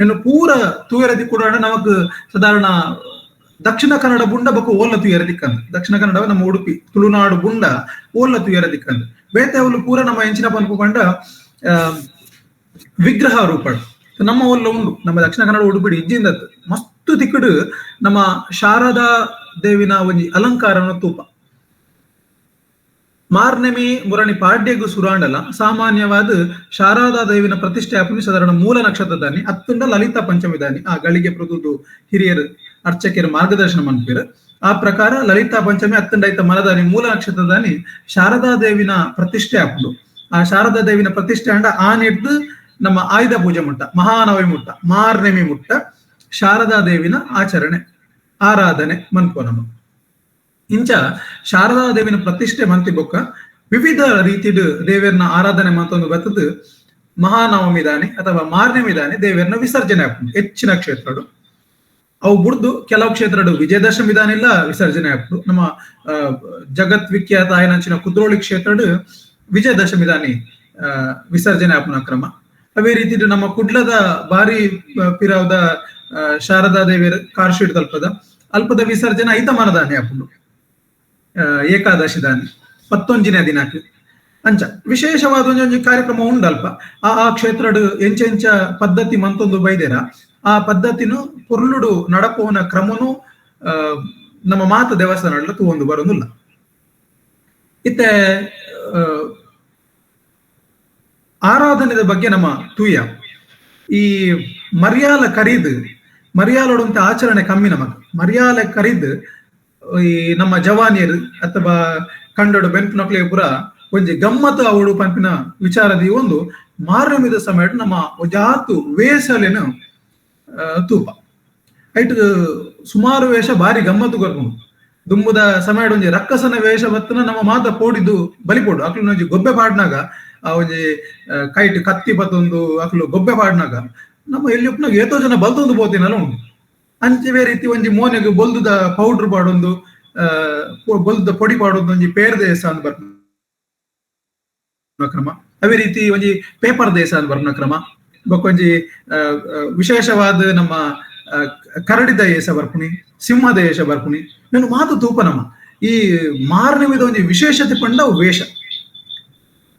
Speaker 2: ಇನ್ನು ಪೂರ ತುಯರ ದಿಕ್ಕುಡ ನಮಕ್ ಸಾಧಾರಣ ದಕ್ಷಿಣ ಕನ್ನಡ ಬುಂಡ ಬೊಕ್ಕ ಓಲ್ಲ ತುಯರ ದಿಕ್ಕಂದು. ದಕ್ಷಿಣ ಕನ್ನಡ ನಮ್ಮ ಉಡುಪಿ ತುಳುನಾಡು ಬುಂಡ ಓಲ್ಲ ತುಯರ ದಿಕ್ಕಂದು. ಬೇತೆ ಅವಲು ಪೂರ ನಮ್ಮ ಎಂಚಿನ ಪನ್ಪು ಪಂಡ ವಿಗ್ರಹ ರೂಪಡು ನಮ್ಮ ಒಲ್ಲ ಉಂಡು. ನಮ್ಮ ದಕ್ಷಿಣ ಕನ್ನಡ ಉಡುಪಿ ಇಜ್ಜಿಂದ ಮಸ್ತ್ ತಿಕ್ಕಡು ನಮ್ಮ ಶಾರದಾ ದೇವಿನ ಒಂಜಿ ಅಲಂಕಾರನ ತೂಪ. ಮಾರ್ನೆಮಿ ಮುರಣಿ ಪಾಡ್ಯಗು ಸುರಾಂಡಲ ಸಾಮಾನ್ಯವಾದ ಶಾರದಾ ದೇವಿನ ಪ್ರತಿಷ್ಠೆ ಆಪುನಿ ಸಾಧಾರಣ ಮೂಲ ನಕ್ಷತ್ರದಾನಿ ಅತ್ತಂಡ ಲಲಿತಾ ಪಂಚಮಿದಾನಿ ಆ ಗಳಿಗೆ ಪ್ರದುದು ಹಿರಿಯರು ಅರ್ಚಕಿಯರು ಮಾರ್ಗದರ್ಶನ ಮನ್ಪೀರು. ಆ ಪ್ರಕಾರ ಲಲಿತಾ ಪಂಚಮಿ ಅತ್ತಂಡ ಐತ ಮಲದಾನಿ ಮೂಲ ನಕ್ಷತ್ರದಾನಿ ಶಾರದಾ ದೇವಿನ ಪ್ರತಿಷ್ಠೆ ಆಪುಂಡು. ಆ ಶಾರದಾ ದೇವಿನ ಪ್ರತಿಷ್ಠೆ ಅಂಡ ಆ ನಿಡ್ದು ನಮ್ಮ ಆಯುಧ ಪೂಜೆ ಮುಟ್ಟ, ಮಹಾನವಮಿ ಮುಟ್ಟ, ಮಾರ್ನೆಮಿ ಮುಟ್ಟ ಶಾರದಾ ದೇವಿನ ಆಚರಣೆ ಆರಾಧನೆ ಮನ್ಪೋ ನಮ್ಮ. ಇಂಚ ಶಾರದಾ ದೇವಿನ ಪ್ರತಿಷ್ಠೆ ಮಂತಿ ಬೊಕ್ಕ ವಿವಿಧ ರೀತಿಡು ದೇವಿಯರ್ನ ಆರಾಧನೆ ಮಂತೊಂದು ಬತ್ತದು ಮಹಾನವಮಿ ದಾನಿ ಅಥವಾ ಮಾರ್ನೆಮಿ ದಾನಿ ದೇವಿಯರ್ನ ವಿಸರ್ಜನೆ ಆಪುಂಡು ಹೆಚ್ಚಿನ ಕ್ಷೇತ್ರಡು. ಅವು ಬುಡ್ದು ಕೆಲವು ಕ್ಷೇತ್ರಡು ವಿಜಯದಶಮಿ ದಾನಿಲ್ಲ ವಿಸರ್ಜನೆ ಆಪುಂಡು. ನಮ್ಮ ಜಗತ್ ವಿಖ್ಯಾತ ಆಯನಂಚಿನ ಕುದ್ರೋಳಿ ಕ್ಷೇತ್ರಡು ವಿಜಯದಶಮಿ ದಾನಿ ವಿಸರ್ಜನೆ ಆಪುನ ಕ್ರಮ. ಅದೇ ರೀತಿ ನಮ್ಮ ಕುಡ್ಲದ ಬಾರಿ ಪಿರಾವದ ಶಾರದಾ ದೇವಿಯರ ಕಾರ್ಶೀಟ್ ತಲ್ಪದ ಅಲ್ಪದ ವಿಸರ್ಜನೆ ಐತಮಾನದಾನಿ ಆಪುಂಡು ಏಕಾದಶಿ ದಾನಿ ಪತ್ತೊಂಜಿನ ದಿನಕ್ಕೆ. ಅಂಚ ವಿಶೇಷವಾದ ಒಂಜೊಂಜಿ ಕಾರ್ಯಕ್ರಮ ಉಂಡಲ್ಪ ಆ ಆ ಕ್ಷೇತ್ರಡು ಎಂಚೆಂಚ ಪದ್ಧತಿ ಮಂತೊಂದು ಬೈದೇರ ಆ ಪದ್ಧತಿನು ಪೊರ್ಲುಡು ನಡಪುವನ ಕ್ರಮನು ನಮ್ಮ ಮಾತ ದೇವಸ್ಥಾನ ತೂವೊಂದು ಬರೋದಿಲ್ಲ. ಇತ್ತೆ ಆರಾಧನೆದ ಬಗ್ಗೆ ನಮ್ಮ ತೂಯ ಈ ಮರ್ಯಾಲ ಕರೀದು ಮರ್ಯಾಲೋಡಂತ ಆಚರಣೆ ಕಮ್ಮಿ ನಮಗ್. ಮರ್ಯಾಲ ಕರೀದು ಈ ನಮ್ಮ ಜವಾನಿಯರು ಅಥವಾ ಕಂಡೋಡು ಬೆನ್ಪುನಕ್ಲೆ ಪುರ ಒಂಜಿ ಗಮ್ಮತ್ತು ಅವಳು ಪಂಪಿನ ವಿಚಾರದ ಈ ಒಂದು ಮಾರಮಿದ ಸಮಯ ನಮ್ಮ ಜಾತು ವೇಸಲೇನು ತೂಪ ಐಟ್ ಸುಮಾರು ವೇಷ ಬಾರಿ ಗಮ್ಮತ್ತು ಕೊರ್ಪುಂಡು. ದುಂಬುದ ಸಮಯ ಒಂಜಿ ರಕ್ಕಸನ ವೇಷ ಬತ್ತನ ನಮ್ಮ ಮಾತ ಪೋಡಿದ್ದು ಬಲಿಪೋಡು ಅಕ್ಲು ಒಂಜಿ ಗೊಬ್ಬೆ ಪಾಡ್ನಾಗ ಆ ಒಂಜಿ ಕೈಟ್ ಕತ್ತಿ ಪತ್ತೊಂದು ಅಕ್ಲು ಗೊಬ್ಬೆ ಪಾಡ್ನಾಗ ನಮ್ಮ ಎಲ್ಲಿ ಉಪ್ಪನಾಗ ಏತೋ ಜನ ಬಲ್ತೊಂದು ಪೋತಿನಲ್ಲ ಉಂಟು. ಅಂಚೆ ರೀತಿ ಒಂಜಿ ಮೋನೆಗ್ ಬೊಲ್ದುದ ಪೌಡ್ರ್ ಪಾಡೊಂದು ಬೊಲ್ದುದ ಪೊಡಿ ಪಾಡೊಂದು ಒಂಜಿ ಪೇರ್ ದೇಶ ಅಂದ್ ಬರ್ಪುನ ಕ್ರಮ. ಅದೇ ರೀತಿ ಒಂಜಿ ಪೇಪರ್ ದೇಶ ಅಂದ್ ಬರ್ಪುನ ಕ್ರಮ. ಬೊಕ್ಕೊಂಜಿ ವಿಶೇಷವಾದ ನಮ್ಮ ಕರಡಿದ ಏಸ ಬರ್ಪುಣಿ, ಸಿಂಹದ ಏಷ ಬರ್ಪುಣಿ. ನಾನು ಮಾತು ತೂಪ ನಮ್ಮ ಈ ಮಾರನೆಮಿದ ಒಂಜಿ ವಿಶೇಷತೆ ಪಂಡ ಅವು ವೇಷ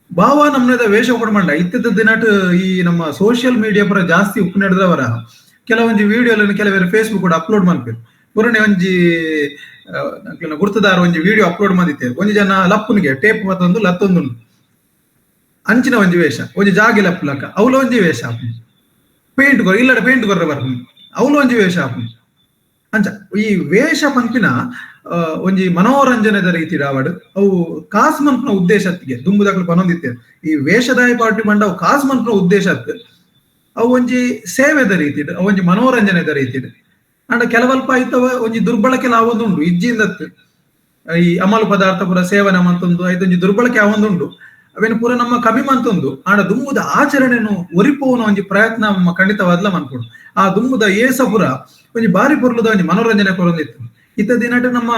Speaker 2: ಭಾವ ನಮ್ಮನೇದ ವೇಷ ಕೂಡ ಮಂಡ. ಇತ್ತಿದ್ದ ದಿನಟ್ ಈ ನಮ್ಮ ಸೋಷಿಯಲ್ ಮೀಡಿಯಾ ಪುರ ಜಾಸ್ತಿ ಉಪ್ಪು ನಡೆದವರ ಕೆಲವೊಂಜಿ ವಿಡಿಯೋ ಕೆಲವರು ಫೇಸ್ಬುಕ್ ಕೂಡ ಅಪ್ಲೋಡ್ ಮಾಡ್ಬೇಕು. ಪುರಣೆ ಒಂಜಿ ಗುರ್ತದಾರ ಒಂಜಿ ವಿಡಿಯೋ ಅಪ್ಲೋಡ್ ಮಾಡಿದ್ದೇವೆ. ಒಂಜಿ ಜನ ಲಪ್ಪುನಿಗೆ ಟೇಪ್ ಮತ್ತೊಂದು ಲತ್ತೊಂದು ಅಂಚಿನ ಒಂಜಿ ವೇಷ, ಒಂಜಿ ಜಾಗಿ ಲಪ್ಪುಲಕ್ಕ ಅವಲ ಒಂಜಿ ವೇಷ ಪೇಂಟ್ ಕೊರ ಇಲ್ಲಡ ಪೇಂಟ್ ಕೊರ್ರೆ ಬರ್ಪುನಿ ಅವಲ ಒಂಜಿ ವೇಷ ಹಾಪುನಿ. ಅಂಚ ಈ ವೇಷ ಪಂಪಿನ ಒಂಜಿ ಮನೋರಂಜನೆದ ರೀತಿ ರಾವಡು ಅವು ಕಾಸ್ ಮನ್ಪುನ ಉದ್ದೇಶತ್ತಿಗೆ ದುಂಬುದಕ್ಲು ಪನೊಂದಿತ್ತೇವೆ. ಈ ವೇಷದಾಯ ಪಾರ್ಟಿ ಮಂಡ ಅವು ಕಾಸ್ ಮನ್ಪುನ ಉದ್ದೇಶ ಅವು ಒಂಜಿ ಸೇವೆದ ರೀತಿ ಅವು ಒಂಜಿ ಮನೋರಂಜನೆದ ರೀತಿ. ಅಂಡ ಕೆಲವಲ್ಪ ಐತವ ಒಂಜಿ ದುರ್ಬಳಕೆ ಆವೊಂದುಂಡು ಇಜ್ಜಿಂದತ್ತು ಈ ಅಮಲು ಪದಾರ್ಥ ಪೂರ ಸೇವನೆ ಮಂತೊಂದು ಐತೊಂಜಿ ದುರ್ಬಳಕೆ ಆವೊಂದುಂಡು ಅವೇನು ಪೂರ ನಮ್ಮ ಕಮ್ಮಿ ಮಂತೊಂದು. ಆಂಡ ದುಂಬುದ ಆಚರಣೆನು ಒರಿಪೋವನ ಒಂಜಿ ಪ್ರಯತ್ನ ನಮ್ಮ ಖಂಡಿತವಾದ್ಲ ಮನ್ಪುಂಡು. ಆ ದುಂಬುದ ಏಸ ಪೂರ ಒಂಜಿ ಬಾರಿ ಪೊರ್ಲುದ ಒಂಜಿ ಮನೋರಂಜನೆ ಕೊರೊಂದಿತ್ತು. ಇತ್ತ ದಿನಟ ನಮ್ಮ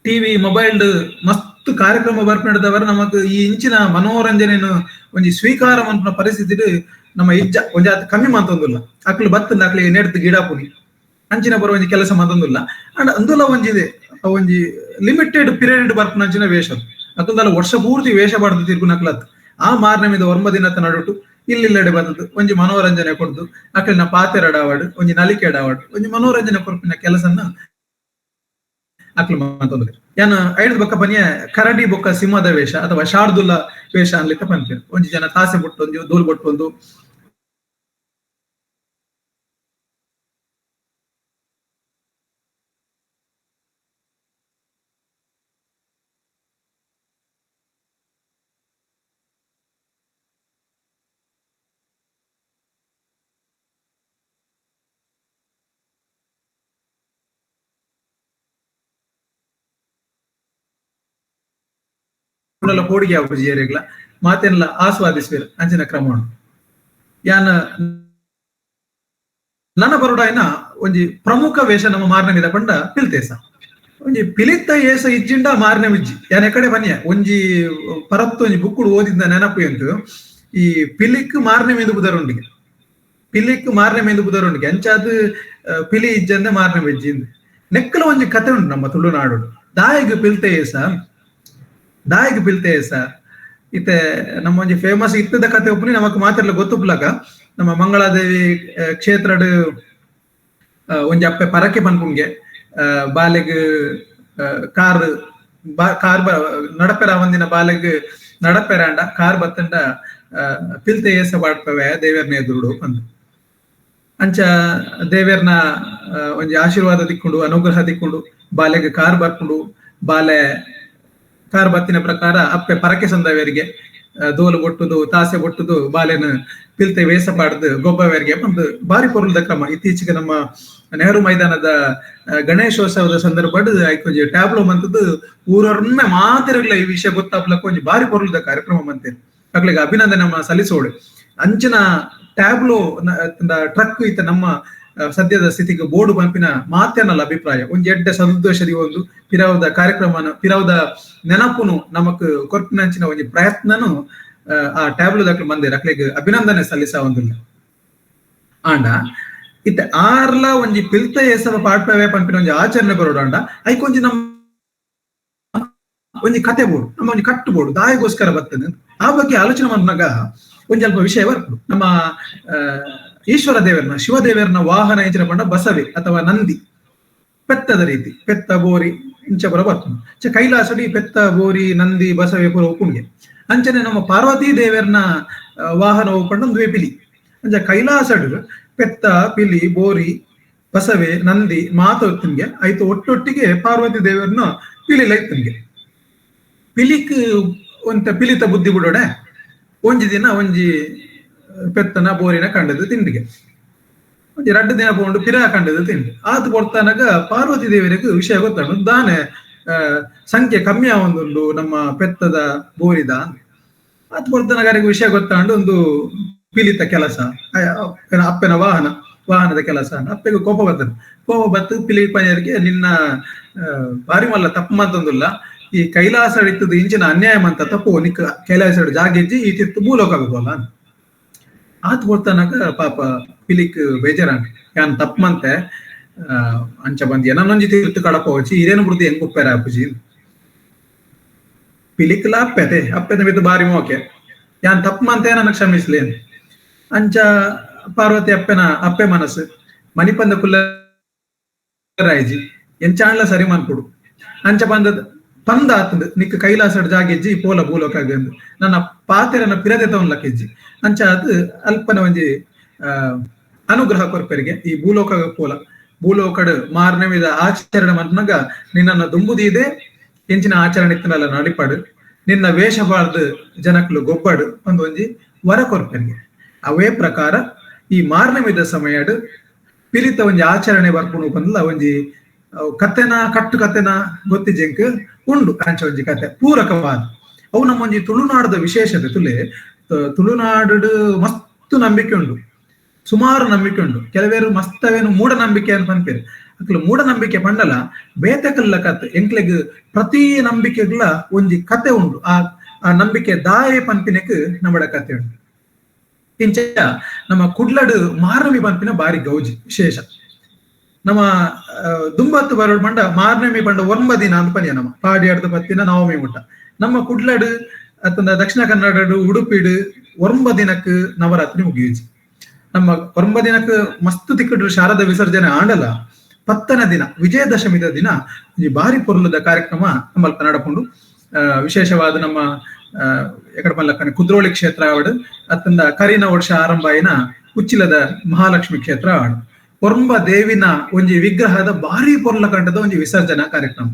Speaker 2: TV mobile ಮಸ್ತ್ ಕಾರ್ಯಕ್ರಮ ಬರ್ಪಿನದವರ ನಮಕ್ ಈ ಇಂಚಿನ ಮನೋರಂಜನೆಯನ್ನು ಒಂಜಿ ಸ್ವೀಕಾರ ಮನ್ಪುನ ಪರಿಸ್ಥಿತಿ ನಮ್ಮ ಇಜ್ಜ ಒಂಜಿ ಆತ್ ಕಮ್ಮಿ ಮಂತೊಂದುಲ್ಲ. ಅಕ್ಲು ಬತ್ತಂದ ಅಕ್ಲಿಗೆ ನೆಡ್ದು ಗಿಡಾಪುನಿ ಅಂಚಿನ ಬರುವ ಒಂಜಿ ಕೆಲಸ ಮಂತೊಂದುಲ್ಲ. ಅಂಡ್ ಅಂದುಲ ಒಂಜಿ ಒಂಜಿ ಲಿಮಿಟೆಡ್ ಪೀರಿಯಡ್ ಬರ್ಪುನ ಅಂಚಿನ ವೇಷ ಅಕುಲ್ದಲ್ಲ ವರ್ಷ ಪೂರ್ತಿ ವೇಷ ಬಾಡ್ದು ತಿರ್ಗುನಕ್ಲತ್ ಆ ಮಾರನೆಮಿದ 9 ದಿನದ ನಡುಟು ಇಲ್ಲಿಲ್ಲೆಡೆ ಬಂದದ್ದು ಒಂಜಿ ಮನೋರಂಜನೆ ಕೊಡ್ದು ಅಕ್ಲಿನ ಪಾತೆರಡಾವಡ್ ಒಂಜಿ ನಲಿಕೆ ಅಡಾವಡ್ ಒಂಜಿ ಮನೋರಂಜನೆ ಕೊರ್ಪಿನ ಕೆಲಸನ ಅಕ್ಲು ಮಂತೊಂದುಲ್ಲ. ಯಾನ ಐದು ಬೊಕ್ಕ ಪನಿಯ ಕರಡಿ ಬೊಕ್ಕ ಸಿಂಹದ ವೇಷ ಅಥವಾ ಶಾರ್ದುಲ್ಲ ವೇಷ ಅನ್ಲಿಕ್ಕೆ ಪನ್ಪೆರ್. ಒಂಜಿ ಜನ ತಾಸೆ ಬೊಟ್ಟೊಂದು ದೋಲು ಬೊಟ್ಟೊಂದು ಕೋಡಿಗೆ ಆಪುಜಿ ಮಾತೆಲ್ಲ ಆಸ್ವಾದಿಸುವೆರ್ ಅಂಚಿನ ಕ್ರಮ. ಯಾನ ನನ್ನ ಬರೋಡಾಯ್ನ ಒಂಜಿ ಪ್ರಮುಖ ವೇಷ ನಮ್ಮ ಮಾರನೆಮಿದ ಪಂಡ ಪಿಲ್ತೇಸ. ಒಂಜಿ ಪಿಲಿತ್ತ ಏಸ ಇಜ್ಜಿಂಡ ಮಾರನೆಮಿಜ್ಜಿ. ಯಾನ್ ಎಕಡೆ ಬನ್ನಿಯ ಒಂಜಿ ಪರತ್ತು ಒಂಜಿ ಬುಕ್ಕುಡು ಓದಿದ್ದ ನೆನಪು ಎಂತು ಈ ಪಿಲಿಕ್ ಮಾರನೆಮಿಂದು ಬುದರುಂಡಿಗೆ ಪಿಲಿಕ್ ಮಾರನೆಮಿಂದು ಬುದರುಂಡಿಗೆ ಅಂಚಾದ್ ಪಿಲಿ ಇಜ್ಜಂದೆ ಮಾರನೆಮಿಜ್ಜಿ ನೆಕ್ಕಲ ಒಂಜಿ ಕತೆ ಉಂಟು ನಮ್ಮ ತುಳುನಾಡು. ದಾಯಿಗ್ ಪಿಲ್ತೆ ಏಸ ದಾಯಿಗ್ ಪಿಲ್ತೆ ಏಸ ಇತ್ತೆ ನಮ್ಮ ಒಂಜಿ ಫೇಮಸ್ ಇತ್ತದ ಕತೆ ಒಪ್ಪುನಿ ನಮಕ್ ಮಾತೆರ್ಲ ಗೊತ್ತುಪ್ಲಕ. ನಮ್ಮ ಮಂಗಳಾದೇವಿ ಕ್ಷೇತ್ರಡ್ ಒಂಜಿ ಅಪ್ಪೆ ಪರಕೆ ಪನ್ಪುಂಗೆ ಬಾಲೆಗ್ ಕಾರ್ ಕಾರ್ ನಡಪೆರ ಒಂದಿನ ಬಾಲೆಗ್ ನಡಪೆರಾಂಡ ಕಾರ್ ಬತ್ತಂಡ ಪಿಲ್ತೆ ಏಸ ಪಾಡ್ಪವೆ ದೇವೆರ್ನ ಎದುರುಡು ಪಂದ್. ಅಂಚ ದೇವೆರ್ನ ಒಂಜಿ ಆಶೀರ್ವಾದ ದಿಕ್ಕೊಂಡು ಅನುಗ್ರಹ ದಿಕ್ಕೊಂಡು ಬಾಲೆಗ್ ಕಾರ್ ಬರ್ಪುಂಡು. ಬಾಲೆ ಕಾರ್ ಬತ್ತಿನ ಪ್ರಕಾರ ಅಪ್ಪೆ ಪರಕೆ ಸಂದವೇರಿಗೆ ದೋಲು ಬೊಟ್ಟುದು ತಾಸೆ ಬೊಟ್ಟುದು ಬಾಲೆನ ಪಿಲ್ತೆ ವೇಸ ಪಾಡ್ದು ಗೊಬ್ಬವೇರಿಗೆ ಒಂದು ಬಾರಿ ಪೊರುಲದ ಕ್ರಮ. ಇತ್ತೀಚೆಗೆ ನಮ್ಮ ನೆಹರು ಮೈದಾನದ ಗಣೇಶೋತ್ಸವದ ಸಂದರ್ಭಡ್ ಒಂಜಿ ಟ್ಯಾಬ್ಲೋ ಮಂತದ್ದು ಊರೊರ್ಮೆ ಮಾತಿರಗ್ಲ ಈ ವಿಷಯ ಗೊತ್ತಾಪ್ಲಕ್ಕ ಒಂಜಿ ಬಾರಿ ಪೊರುಲದ ಕಾರ್ಯಕ್ರಮ ಮಂತೇರಿ. ಅಕ್ಲಿಗೆ ಅಭಿನಂದನೆ ನಮ್ಮ ಸಲ್ಲಿಸೋಡು. ಅಂಚಿನ ಟ್ಯಾಬ್ಲೋ ಟ್ರಕ್ ಇತ್ತ ನಮ್ಮ ಸದ್ಯದ ಸ್ಥಿತಿಗೆ ಬೋರ್ಡು ಪಂಪಿನ ಮಾತೇನಲ್ಲ ಅಭಿಪ್ರಾಯ. ಒಂಜಿ ಎಡ್ಡೆ ಸದುದ್ದೇಶದಿ ಒಂದು ಪಿರಾವದ ಕಾರ್ಯಕ್ರಮನ ಪಿರಾವದ ನೆನಪುನು ನಮಕ್ ಕೊರ್ಪಿನಂಚಿನ ಒಂಜಿ ಪ್ರಯತ್ನನು ಆ ಟ್ಯಾಬ್ಲೋ ದಕ್ಲು ಮಂದಿರ ಅಕ್ಲಿಗೆ ಅಭಿನಂದನೆ ಸಲ್ಲಿಸ ಒಂದಿಲ್ಲ. ಆಂಡ ಇತ್ತೆ ಆರ್ಲ ಒಂಜಿ ಪಿಲ್ತ ಏಸವ ಪಾಡ್ಪವೆ ಪಂಪಿನ ಒಂಜಿ ಆಚರಣೆ ಬರೋಡು. ಅಂಡ ಐಕೊಂಜಿ ನಮ್ಮ ಒಂಜಿ ಕತೆ ಬೋಡು ನಮ್ಮ ಒಂಜಿ ಕಟ್ಟು ಬೋಡು ದಾಯಿಗೋಸ್ಕರ ಬರ್ತದೆ ಆ ಬಗ್ಗೆ ಆಲೋಚನೆ ಮಾಡ್ನಾಗ ಒಂಜಿ ಅಲ್ಪ ವಿಷಯ ಬರ್ಪುಡು. ನಮ್ಮ ಈಶ್ವರ ದೇವರನ್ನ ಶಿವದೇವರನ್ನ ವಾಹನ ಇಂಚಿನ ಪಂಡ ಬಸವೆ ಅಥವಾ ನಂದಿ ಪೆತ್ತದ ರೀತಿ ಪೆತ್ತ ಬೋರಿ ಇಂಚ ಪುರ ಬರ್ತದೆ. ಚ ಕೈಲಾಸಡಿ ಪೆತ್ತ ಬೋರಿ ನಂದಿ ಬಸವೆ ಪುರ ಉಪ್ಪುಂಗೆ. ಅಂಚನೆ ನಮ್ಮ ಪಾರ್ವತಿ ದೇವರನ್ನ ವಾಹನ ಒಪ್ಪಂಡ ಒಂದುವೆ ಪಿಲಿ. ಅಂಚ ಕೈಲಾಸಡು ಪೆತ್ತ ಪಿಲಿ ಬೋರಿ ಬಸವೆ ನಂದಿ ಮಾತು ತಿನ್ಗೆ ಆಯ್ತು ಒಟ್ಟೊಟ್ಟಿಗೆ ಪಾರ್ವತಿ ದೇವರನ್ನ ಪಿಲಿಲ ಇತ್ತನ್ಗೆ. ಪಿಲಿಕ್ ಒಂತ ಪಿಲಿತ ಬುದ್ಧಿ ಬಿಡೋಡೆ ಒಂಜಿ ದಿನ ಒಂಜಿ ಪೆತ್ತನ ಬೋರಿನ ಕಂಡದ್ದು ತಿಂಡಿಗೆ ಒಂಜಿ ರಡ್ಡು ದಿನ ಪೋಂಡು ಪಿರಾ ಕಂಡದ್ದು ತಿಂಡಿ ಆತು ಕೊಡ್ತಾನಾಗ ಪಾರ್ವತಿ ದೇವರಿಗೆ ವಿಷಯ ಗೊತ್ತಾಂಡು ದಾನೆ ಸಂಖ್ಯೆ ಕಮ್ಮಿ ಆವೊಂದುಂಡು ನಮ್ಮ ಪೆತ್ತದ ಬೋರಿದ. ಆತು ಕೊಡ್ತಾನಾಗ ವಿಷಯ ಗೊತ್ತಾಂಡು ಒಂದು ಪಿಲಿತ ಕೆಲಸ ಅಪ್ಪನ ವಾಹನದ ಕೆಲಸ. ಅಪ್ಪಗೆ ಕೋಪ ಬರ್ತದೆ. ಕೋಪ ಬತ್ತು ಪಿಲಿ ಪಂಜರಿಗೆ ನಿನ್ನ ಬಾರಿ ಮಲ್ಲ ತಪ್ಪು ಮಂತೊಂದುಲ್ಲ ಈ ಕೈಲಾಸ ಇತ್ತದ ಇಂಚಿನ ಅನ್ಯಾಯ ಮಂತ ತಪ್ಪು ನಿಕ್ಕ ಕೈಲಾಸ ಜಾಗೆಜ್ಜಿ ಈ ತಿತ್ತು ಮೂಲಕ ಆಗೋಲ್ಲ. ಆತ್ ಕೊಡ್ತಾನಾಗ ಪಾಪ ಪಿಲಿಕ್ ಬೇಜಾರಾಂಡ್ ಯಾನ್ ತಪ್ಪಂತೆ ಅಂಚ ಬಂದ್ ಏನನ್ನೊಂಜಿ ತೀರ್ತು ಕಡಪ ಹೋಚಿ ಇದೇನು ಬುಡ್ದು ಹೆಂಗ್ ಉಪ್ಪೇರ ಅಪ್ಪುಜಿ ಪಿಲಿಕ್ಲ ಅಪ್ಪೆತೆ ಅಪ್ಪೆದ ಮಿತ್ತು ಬಾರಿ ಮೋಕೆ ಯಾನ್ ತಪ್ಪಂತೆ ನನ್ನ ಕ್ಷಮಿಸ್ಲೇನ್. ಅಂಚ ಪಾರ್ವತಿ ಅಪ್ಪೆನ ಅಪ್ಪೆ ಮನಸ್ಸು ಮಣಿಪಂದ ಕುಲ್ಲ ರಾಯ್ಜಿ ಎಂಚಾಣ್ಲ ಸರಿ ಮನ್ಪುಡು ಅಂಚ ಬಂದ ಪಂದ ಆತಂದು ನಿಕ್ಕ ಕೈಲಾಸಡ್ ಜಾಗೆಜ್ಜಿ ಪೋಲ ಭೂಲೋಕಾಗಂದು ನನ್ನ ಪಾತೆರನ ಪಿರದೆ ತವನ್ಲಕ್ಕೆಜ್ಜಿ ಅಂಚ ಅದು ಅಲ್ಪನ ಒಂಜಿ ಅನುಗ್ರಹ ಕೊರ್ಪೆರಿಗೆ ಈ ಭೂಲೋಕ ಪೋಲ ಭೂಲೋಕಡ್ ಮಾರನೆಮಿದ ಆಚರಣೆ ಮನ್ಪನಾಗ ನಿನ್ನನ್ನು ದುಂಬುದಿದೆ ಎಂಚಿನ ಆಚರಣೆ ಇತ್ತನಲ್ಲ ನಡಿಪಾಡು ನಿನ್ನ ವೇಷ ಬಾರ್ದು ಜನಕ್ಲು ಗೊಬ್ಬಡು ಒಂದು ಒಂಜಿ ವರ ಕೊರ್ಪೆರಿಗೆ. ಅವೇ ಪ್ರಕಾರ ಈ ಮಾರನೆಮಿದ ಸಮಯಡ್ ಪಿಲಿತ ಒಂಜಿ ಆಚರಣೆ ಬರ್ಪುಣು ಪಂದಲ ಒಂಜಿ ಕತೆನ ಕಟ್ಟು ಕತೆನ ಗೊತ್ತಿಜೆಂಕ್ ಉಂಡು ಅಂಚ ಒಂಜಿ ಕತೆ ಪೂರಕವಾದ ಅವು ನಮ್ಮ ಒಂಜಿ ತುಳುನಾಡದ ವಿಶೇಷತೆ. ತುಲೆ ತುಳುನಾಡು ಮಸ್ತ್ ನಂಬಿಕೆ ಉಂಡು, ಸುಮಾರು ನಂಬಿಕೆ ಉಂಡು. ಕೆಲವೇರು ಮಸ್ತವೇನು ಮೂಢನಂಬಿಕೆ ಅಂತ ಅನ್ಪೇರು. ಅಕ್ಲು ಮೂಢನಂಬಿಕೆ ಪಂಡಲ ಬೇತೆಕಲ್ಲ ಕತೆ ಎಂಕ್ಲೆಗ್ ಪ್ರತಿ ನಂಬಿಕೆಗಳ ಒಂಜಿ ಕತೆ ಉಂಡು. ಆ ಆ ನಂಬಿಕೆ ದಾಯೆ ಪನ್ಪಿನಕ್ ನಮ್ಮಡ ಕತೆ ಉಂಡು. ಇಂಚ ನಮ್ಮ ಕುಡ್ಲಡು ಮಾರ್ನಮಿ ಪನ್ಪಿನ ಬಾರಿ ಗೌಜಿ ವಿಶೇಷ. ನಮ್ಮ ದುಂಬತ್ತು ಬರೋಡು ಪಂಡ ಮಾರ್ನಮಿ ಪಂಡ 9 ದಿನ ಅಂತ ಪನಿಯ ನಮ್ಮ ಪಾಡಿಯಾಡ್ದು ಪತ್ತಿನ ನವಮಿ ಮುಟ್ಟ. ನಮ್ಮ ಕುಡ್ಲಡು ಅತ್ತಂದ ದಕ್ಷಿಣ ಕನ್ನಡಡು ಉಡುಪಿಡು 9 ದಿನಕ್ಕೆ ನವರಾತ್ರಿ ಮುಗಿಯುಜಿ. ನಮ್ಮ 9 ದಿನಕ್ಕೆ ಮಸ್ತ್ ತಿಕ್ಕಡು ಶಾರದ ವಿಸರ್ಜನೆ ಆಂಡಲ 10ನೇ ದಿನ ವಿಜಯದಶಮಿದ ದಿನ ಈ ಬಾರಿ ಪೊರ್ಲದ ಕಾರ್ಯಕ್ರಮ ನಮ್ಮಲ್ಪ ನಡಪುಂಡು. ವಿಶೇಷವಾದ ನಮ್ಮ ಎಕಡಮಲ್ಲಕ್ಕನೆ ಕುದ್ರೋಳಿ ಕ್ಷೇತ್ರ ಆವಡು ಅತ್ತಂದ ಕರಿನ ವರ್ಷ ಆರಂಭ ಆಯಿನ ಉಚ್ಚಿಲದ ಮಹಾಲಕ್ಷ್ಮಿ ಕ್ಷೇತ್ರ ಆವಡು. 9 ದೇವಿನ ಒಂಜಿ ವಿಗ್ರಹದ ಬಾರಿ ಪೊರ್ಲ ಕಂಡದ ಒಂಜಿ ವಿಸರ್ಜನಾ ಕಾರ್ಯಕ್ರಮ.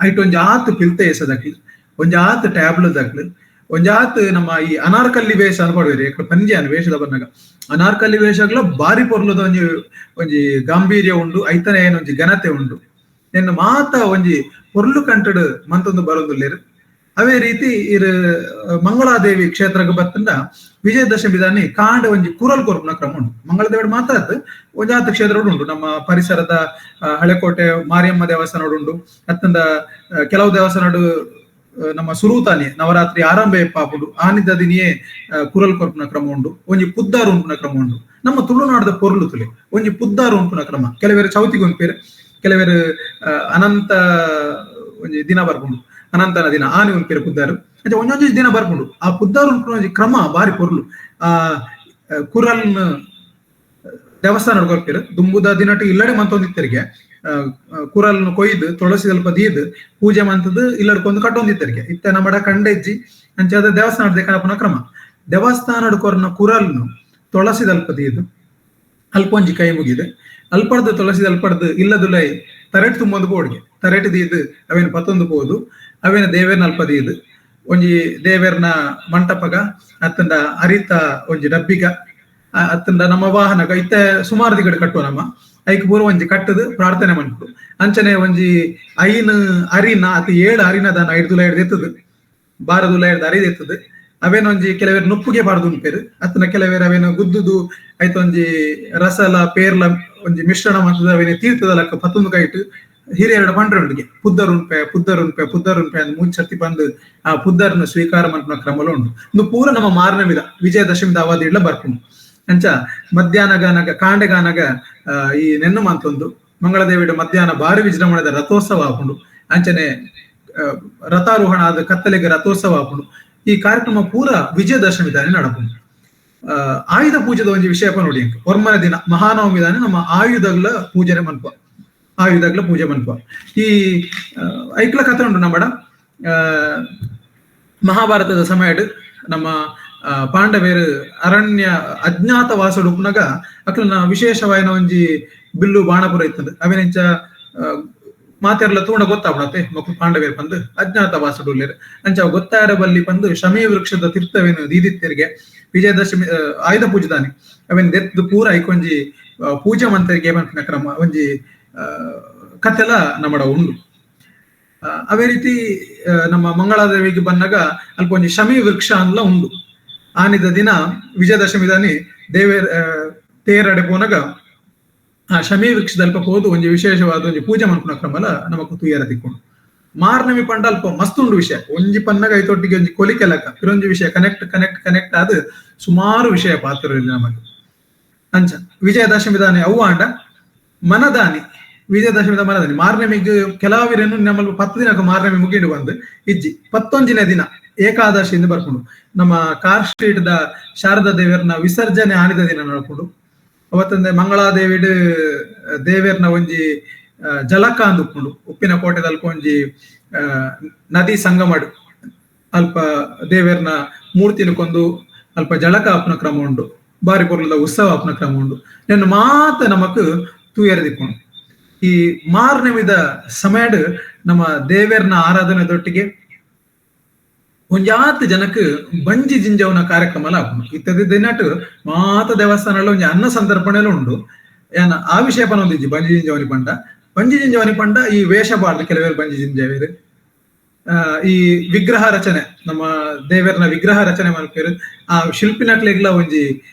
Speaker 2: ಐಟ್ ಒಂಜಿ ಆತ್ ಪಿಲ್ತೆ ಎಸದಕ್ಲು, ಒಂಜಿ ಆತ್ ಟ್ಯಾಬ್ಲದಕ್ಲು, ಒಂಜಾತ್ ನಮ್ಮ ಈ ಅನಾರ್ಕಲ್ಲಿ ವೇಷ ಅನ್ಕೊಡ್ಬೇರಿ ಪಂಜೆ ವೇಷದ ಬಂದಾಗ ಅನಾರ್ಕಲ್ಲಿ ವೇಷಗಳ ಬಾರಿ ಪೊರ್ಲದ ಒಂಜಿ ಒಂಜಿ ಗಾಂಭೀರ್ಯ ಉಂಡು, ಐತನೆ ಏನೊಂಜಿ ಘನತೆ ಉಂಡು. ನಿನ್ನ ಮಾತ ಒಂಜಿ ಪೊರ್ಲು ಕಂಟಡು ಮಂತೊಂದು ಬರೋದುಲ್ಲೇರು. ಅವೇ ರೀತಿ ಇರು ಮಂಗಳಾದೇವಿ ಕ್ಷೇತ್ರಕ್ಕೆ ಬತ್ತಂಡ ವಿಜಯದಶಮಿ ದಾನಿ ಕಾಂಡ ಒಂಜಿ ಕುರಲ್ ಕೊರ್ಪುನ ಕ್ರಮ ಉಂಟು. ಮಂಗಳದೇವಿ ಮಾತ್ರ ಅದು ಒಂಜಾತ ಕ್ಷೇತ್ರ ಉಂಟು. ನಮ್ಮ ಪರಿಸರದ ಹಳೆಕೋಟೆ ಮಾರಿಯಮ್ಮ ದೇವಸ್ಥಾನ ಉಂಟು, ಅತ್ತಂದ ಕೆಲವು ದೇವಸ್ಥಾನ ನಮ್ಮ ಸುರೂತಾನೆ ನವರಾತ್ರಿ ಆರಂಭ ಪಾಪುಡು ಆನಿದ ದಿನಿಯೇ ಕುರಲ್ ಕೊರ್ಪುನ ಕ್ರಮ ಉಂಡು. ಒಂಜಿ ಪುದ್ದಾರು ಉಂಪುನ ಕ್ರಮ ಉಂಡು. ನಮ್ಮ ತುಳುನಾಡದ ಪೊರ್ಲು ತುಲೆ ಒಂಜಿ ಪುದ್ದಾರು ಉಂಪುನ ಕ್ರಮ. ಕೆಲವೇರು ಚೌತಿಗೆ ಉಂಪೇರು, ಕೆಲವೇರು ಅನಂತ ಒಂಜಿ ದಿನ ಬರ್ಪುಂಡು, ಅನಂತನ ದಿನ ಆನೆ ಉಂಪೇರು ಪುದ್ದಾರು, ಅಂಚೆ ಒಂಜೊಂಜಿ ದಿನ ಬರ್ಪುಂಡು. ಆ ಪುದ್ದಾರು ಉಂಪುನ ಒಂಜಿ ಕ್ರಮ ಬಾರಿ ಪೊರ್ಲು. ಆ ಕುರಲ್ನ ದೇವಸ್ಥಾನ ಕೊರ್ಪೇರು ದುಂಬುದ ದಿನಟ್ಟು ಇಲ್ಲಡೆ ಮಂತೊಂದಿತ್ತರಿಗೆ ಕುರಲ್ನ ಕೊಯ್ದು ತುಳಸಿ ಸ್ವಲ್ಪ ದೀದ್ ಪೂಜೆ ಮಂತದ್ದು ಇಲ್ಲಡ್ಕೊಂದು ಕಟ್ಟೊಂದಿತ್ತರಿಗೆ ಇತ್ತ ನಮ್ಮಡ ಕಂಡೆಜ್ಜಿ ಅಂಚಾದ ದೇವಸ್ಥಾನದ ಕಣಪನ ಕ್ರಮ. ದೇವಸ್ಥಾನಡ್ ಕೊರ್ನ ಕುರಲ್ನು ತುಳಸಿ ದಲ್ಪ ದೀದ್ ಅಲ್ಪ ಒಂಜಿ ಕೈ ಮುಗಿದೆ ಅಲ್ಪಡ್ದು ತುಳಸಿ ಅಲ್ಪಡ್ದು ಇಲ್ಲದುಲೈ ತರೆಟ್ ತುಂಬೊಂದು ಪೋಡ್ಗೆ ತರೆಟ್ ದೀದ್ ಅವೇನು ಪತ್ತೊಂದು ಪೋದು ಅವೇನ ದೇವೇರ್ನ ಅಲ್ಪ ದೀದ್ ಒಂಜಿ ದೇವೇರ್ನ ಮಂಟಪಗ ಅತ್ತಂದ ಅರಿತ ಒಂಜಿ ಡಬ್ಬಿಗ ಅತ್ತಂದ ನಮ್ಮ ವಾಹನಗ ಇತ್ತ ಸುಮಾರು ದಿಗಡೆ ಕಟ್ಟುವ ನಮ್ಮ ಐಕ್ ಪೂರ್ವ ಒಂಜಿ ಕಟ್ಟದು ಪ್ರಾರ್ಥನೆ ಮನ್ಪು. ಅಂಚನೆ ಒಂಜಿ 5 ಅರಿನ ಅತಿ 7 ಅರಿನ ದಾನ 5 ದುಲ ಎತ್ತದು ಬಾರದುಲ 2 ಅರಿದ ಎತ್ತದು ಅವೇನೊಂಜಿ ಕೆಲವೇರು ನುಪ್ಪುಗೆ ಬಾರದು ಉಂಪೇರು ಅತ್ತನ ಕೆಲವೇರು ಅವೇನು ಗುದ್ದುದು ಐತೊಂಜಿ ರಸಲ ಪೇರ್ಲ ಒಂಜಿ ಮಿಶ್ರಣ ಮಾಡ್ತದ ಅವೇನೆ ತೀರ್ಥದ ಲಕ್ಕ ಪತ್ತೊಂದು ಕೈಟು ಹಿರಿಯರ ಪಂಡ್ರೊಂಡಿಗೆ ಪುದ್ದರುನ್ಪೆ ಪುದ್ದರುನ್ಪೆ ಪುದ್ದರುನ್ಪೆ ಅಂದ್ ಮೂಂಚ್ ಸರ್ತಿ ಬಂದು ಆ ಪುದ್ದರನ್ನು ಸ್ವೀಕಾರ ಮನ್ಪುನ ಕ್ರಮಲ ಉಂಟು. ಇಂದು ಪೂರ ನಮ್ಮ ಮಾರನಮಿದ ವಿಜಯದಶಮಿದ ಅವಧಿ ಇಡ್ಲ ಬರ್ಪುಂಡು. ಅಂಚ ಮಧ್ಯಾಹ್ನಗಾನಗ ಕಾಂಡೆಗಾನಗ ಈ ನೆನ್ನು ಮಂತೊಂದು ಮಂಗಳದೇವಿಡ ಮಧ್ಯಾಹ್ನ ಭಾರಿ ವಿಜೃಂಭಣೆದ ರಥೋತ್ಸವ ಆಪುಂಡು. ಅಂಚನೆ ರಥಾರೋಹಣ ಆದ ಕತ್ತಲೆಗೆ ರಥೋತ್ಸವ ಆಪುಂಡು. ಈ ಕಾರ್ಯಕ್ರಮ ಪೂರ ವಿಜಯದಶಮಿ ದಾನಿ ನಡಪುಂಡು. ಆಯುಧ ಪೂಜೆದ ಒಂಜಿ ವಿಷಯಪ್ಪ ನೋಡಿ, 9ನೇ ದಿನ ಮಹಾನವಮಿ ದಾನಿ ನಮ್ಮ ಆಯುಧಗಳ ಪೂಜನೆ ಮನ್ಪ, ಆಯುಧಗಳ ಪೂಜೆ ಮನ್ಪ. ಈ ಐಕ್ಲ ಕಥೆ ಉಂಟು ನಮ್ಮಡ. ಮಹಾಭಾರತದ ಸಮಯಡ್ ನಮ್ಮ ಪಾಂಡವೇರು ಅರಣ್ಯ ಅಜ್ಞಾತವಾಸಡು ಉಪ್ಪುನಗ ಅಕ್ಲನ ವಿಶೇಷವಾಯಿನ ಒಂಜಿ ಬಿಲ್ಲು ಬಾಣಪುರ ಇತ್ತಂದು ಅವೇನೆಂಚ ಮಾತೆರ್ಲ ತೂಂಡ ಗೊತ್ತಾಪಡತ್ತೆ ಮಕ್ಕಳು ಪಾಂಡವೇರು ಪಂದು ಅಜ್ಞಾತವಾಸಡು ಉಲ್ಲೇರು. ಅಂಚ ಗೊತ್ತಾರ ಬಲ್ಲಿ ಪಂದು ಶಮಿ ವೃಕ್ಷದ ತೀರ್ಥವೇನು ದೀದಿತ್ತೇರಿಗೆ ವಿಜಯದಶಮಿ ಆಯುಧ ಪೂಜೆದಾನಿ ಅವೇನು ದೆತ್ತು ಪೂರ ಐಕೊಂಜಿ ಪೂಜೆ ಮಂತರಿಗೆ ಪನ್ಪಿನ ಕ್ರಮ ಒಂಜಿ ಕಥೆಲ ನಮ್ಮಡ ಉಂಡು. ಅವೇ ರೀತಿ ನಮ್ಮ ಮಂಗಳಾದೇವಿಗೆ ಬಂದಾಗ ಅಲ್ಪ ಒಂಜಿ ಶಮಿ ವೃಕ್ಷ ಅಂದ್ಲ ಉಂಡು. ಆನಿದ ದಿನ ವಿಜಯದಶಮಿ ದಾನಿ ದೇವೇರ್ ತೇರಡೆ ಪೋನಾಗ ಆ ಶಮಿ ವೃಕ್ಷದ ಅಲ್ಪ ಹೋದು ಒಂಜಿ ವಿಶೇಷವಾದ ಒಂಜಿ ಪೂಜೆ ಮನ್ಪುನ ಕ್ರಮಲ ನಮಕ್ ತೂಯರ ತಿಕ್ಕೊಂಡು. ಮಾರ್ನಮಿ ಪಂಡ ಅಲ್ಪ ಮಸ್ತ್ ಉಂಡು ವಿಷಯ. ಒಂಜಿ ಪನ್ನಗ ಐತೊಟ್ಟಿಗೆ ಒಂಜಿ ಕೊಲಿಕೆ ಲೆಕ್ಕ ಪಿರೊಂಜಿ ವಿಷಯ connect connect connect ಆದ್ ಸುಮಾರು ವಿಷಯ ಪಾತ್ರ ಇಲ್ಲಿ ನಮಗೆ. ಅಂಚ ವಿಜಯದಶಮಿ ದಾನಿ ಅವ್ವಾಂಡ ಮನದಾನಿ ವಿಜಯದಶಮಿದ ಮನದಾನಿ ಮಾರ್ನಮಿಗ್ ಕೆಲವಿರೇನು ನಮ್ಮಲ್ಲಿ 10 ದಿನಕ್ಕೆ ಮಾರ್ನಮಿ ಮುಗಿಂಡು ಬಂದು ಇಜ್ಜಿ 11ನೇ ದಿನ ಏಕಾದಶಿಯಿಂದ ಬರ್ಕೊಂಡು ನಮ್ಮ car street the Sharada ದೇವರನ್ನ ವಿಸರ್ಜನೆ ಆನಿದ ದಿನ ನಡ್ಕೊಂಡು ಅವತ್ತಂದೆ ಮಂಗಳಾದೇವಿಡ್ ದೇವೇರ್ನ ಒಂಜಿ ಜಲಕ ಅಂದುಕೊಂಡು ಉಪ್ಪಿನ ಕೋಟೆದಲ್ಪ ಒಂಜಿ ನದಿ ಸಂಗಮಡು ಅಲ್ಪ ದೇವೇರ್ನ ಮೂರ್ತಿನ ಕೊಂದು ಅಲ್ಪ ಜಲಕ ಅಪ್ಪನ ಕ್ರಮ ಉಂಡು, ಬಾರಿ ಪೊರ್ಲದ ಉತ್ಸವ ಅಪ್ಪನ ಕ್ರಮ ಉಂಡು. ನೆನ್ನು ಮಾತ ನಮಕ್ ತೂಯರದಿಕ್ಕೊಂಡು ಈ ಮಾರ್ನಮಿದ ಸಮಯಡ್ ನಮ್ಮ ದೇವೇರ್ನ ಆರಾಧನೆ ದೊಟ್ಟಿಗೆ ಒಂಜಾತ್ ಜನಕ್ ಬಂಜಿ ಜಿಂಜವನ ಕಾರ್ಯಕ್ರಮ ಆಪುಂಡು. ಇತ್ತದ ದಿನಟ್ ಮಾತ ದೇವಸ್ಥಾನ ಒಂಜಿ ಅನ್ನ ಸಂತರ್ಪಣೆಲ ಉಂಡು. ಏನ ಆ ವಿಷಯ ಪನೊಂದಿಜ್ಜಿ ಬಂಜಿ ಜಿಂಜವನಿ ಪಂಡ. ಬಂಜಿ ಜಿಂಜವನಿ ಪಂಡ ಈ ವೇಷ ಬಾರ್ದು ಕೆಲವೇರು ಬಂಜಿ ಜಿಂಜವೇರು ಈ ವಿಗ್ರಹ ರಚನೆ ನಮ್ಮ ದೇವರನ ವಿಗ್ರಹ ರಚನೆ ಮಲ್ಪೇರು ಆ ಶಿಲ್ಪಿನಕ್ಲೆಗ್ಲ ಒಂಜಿ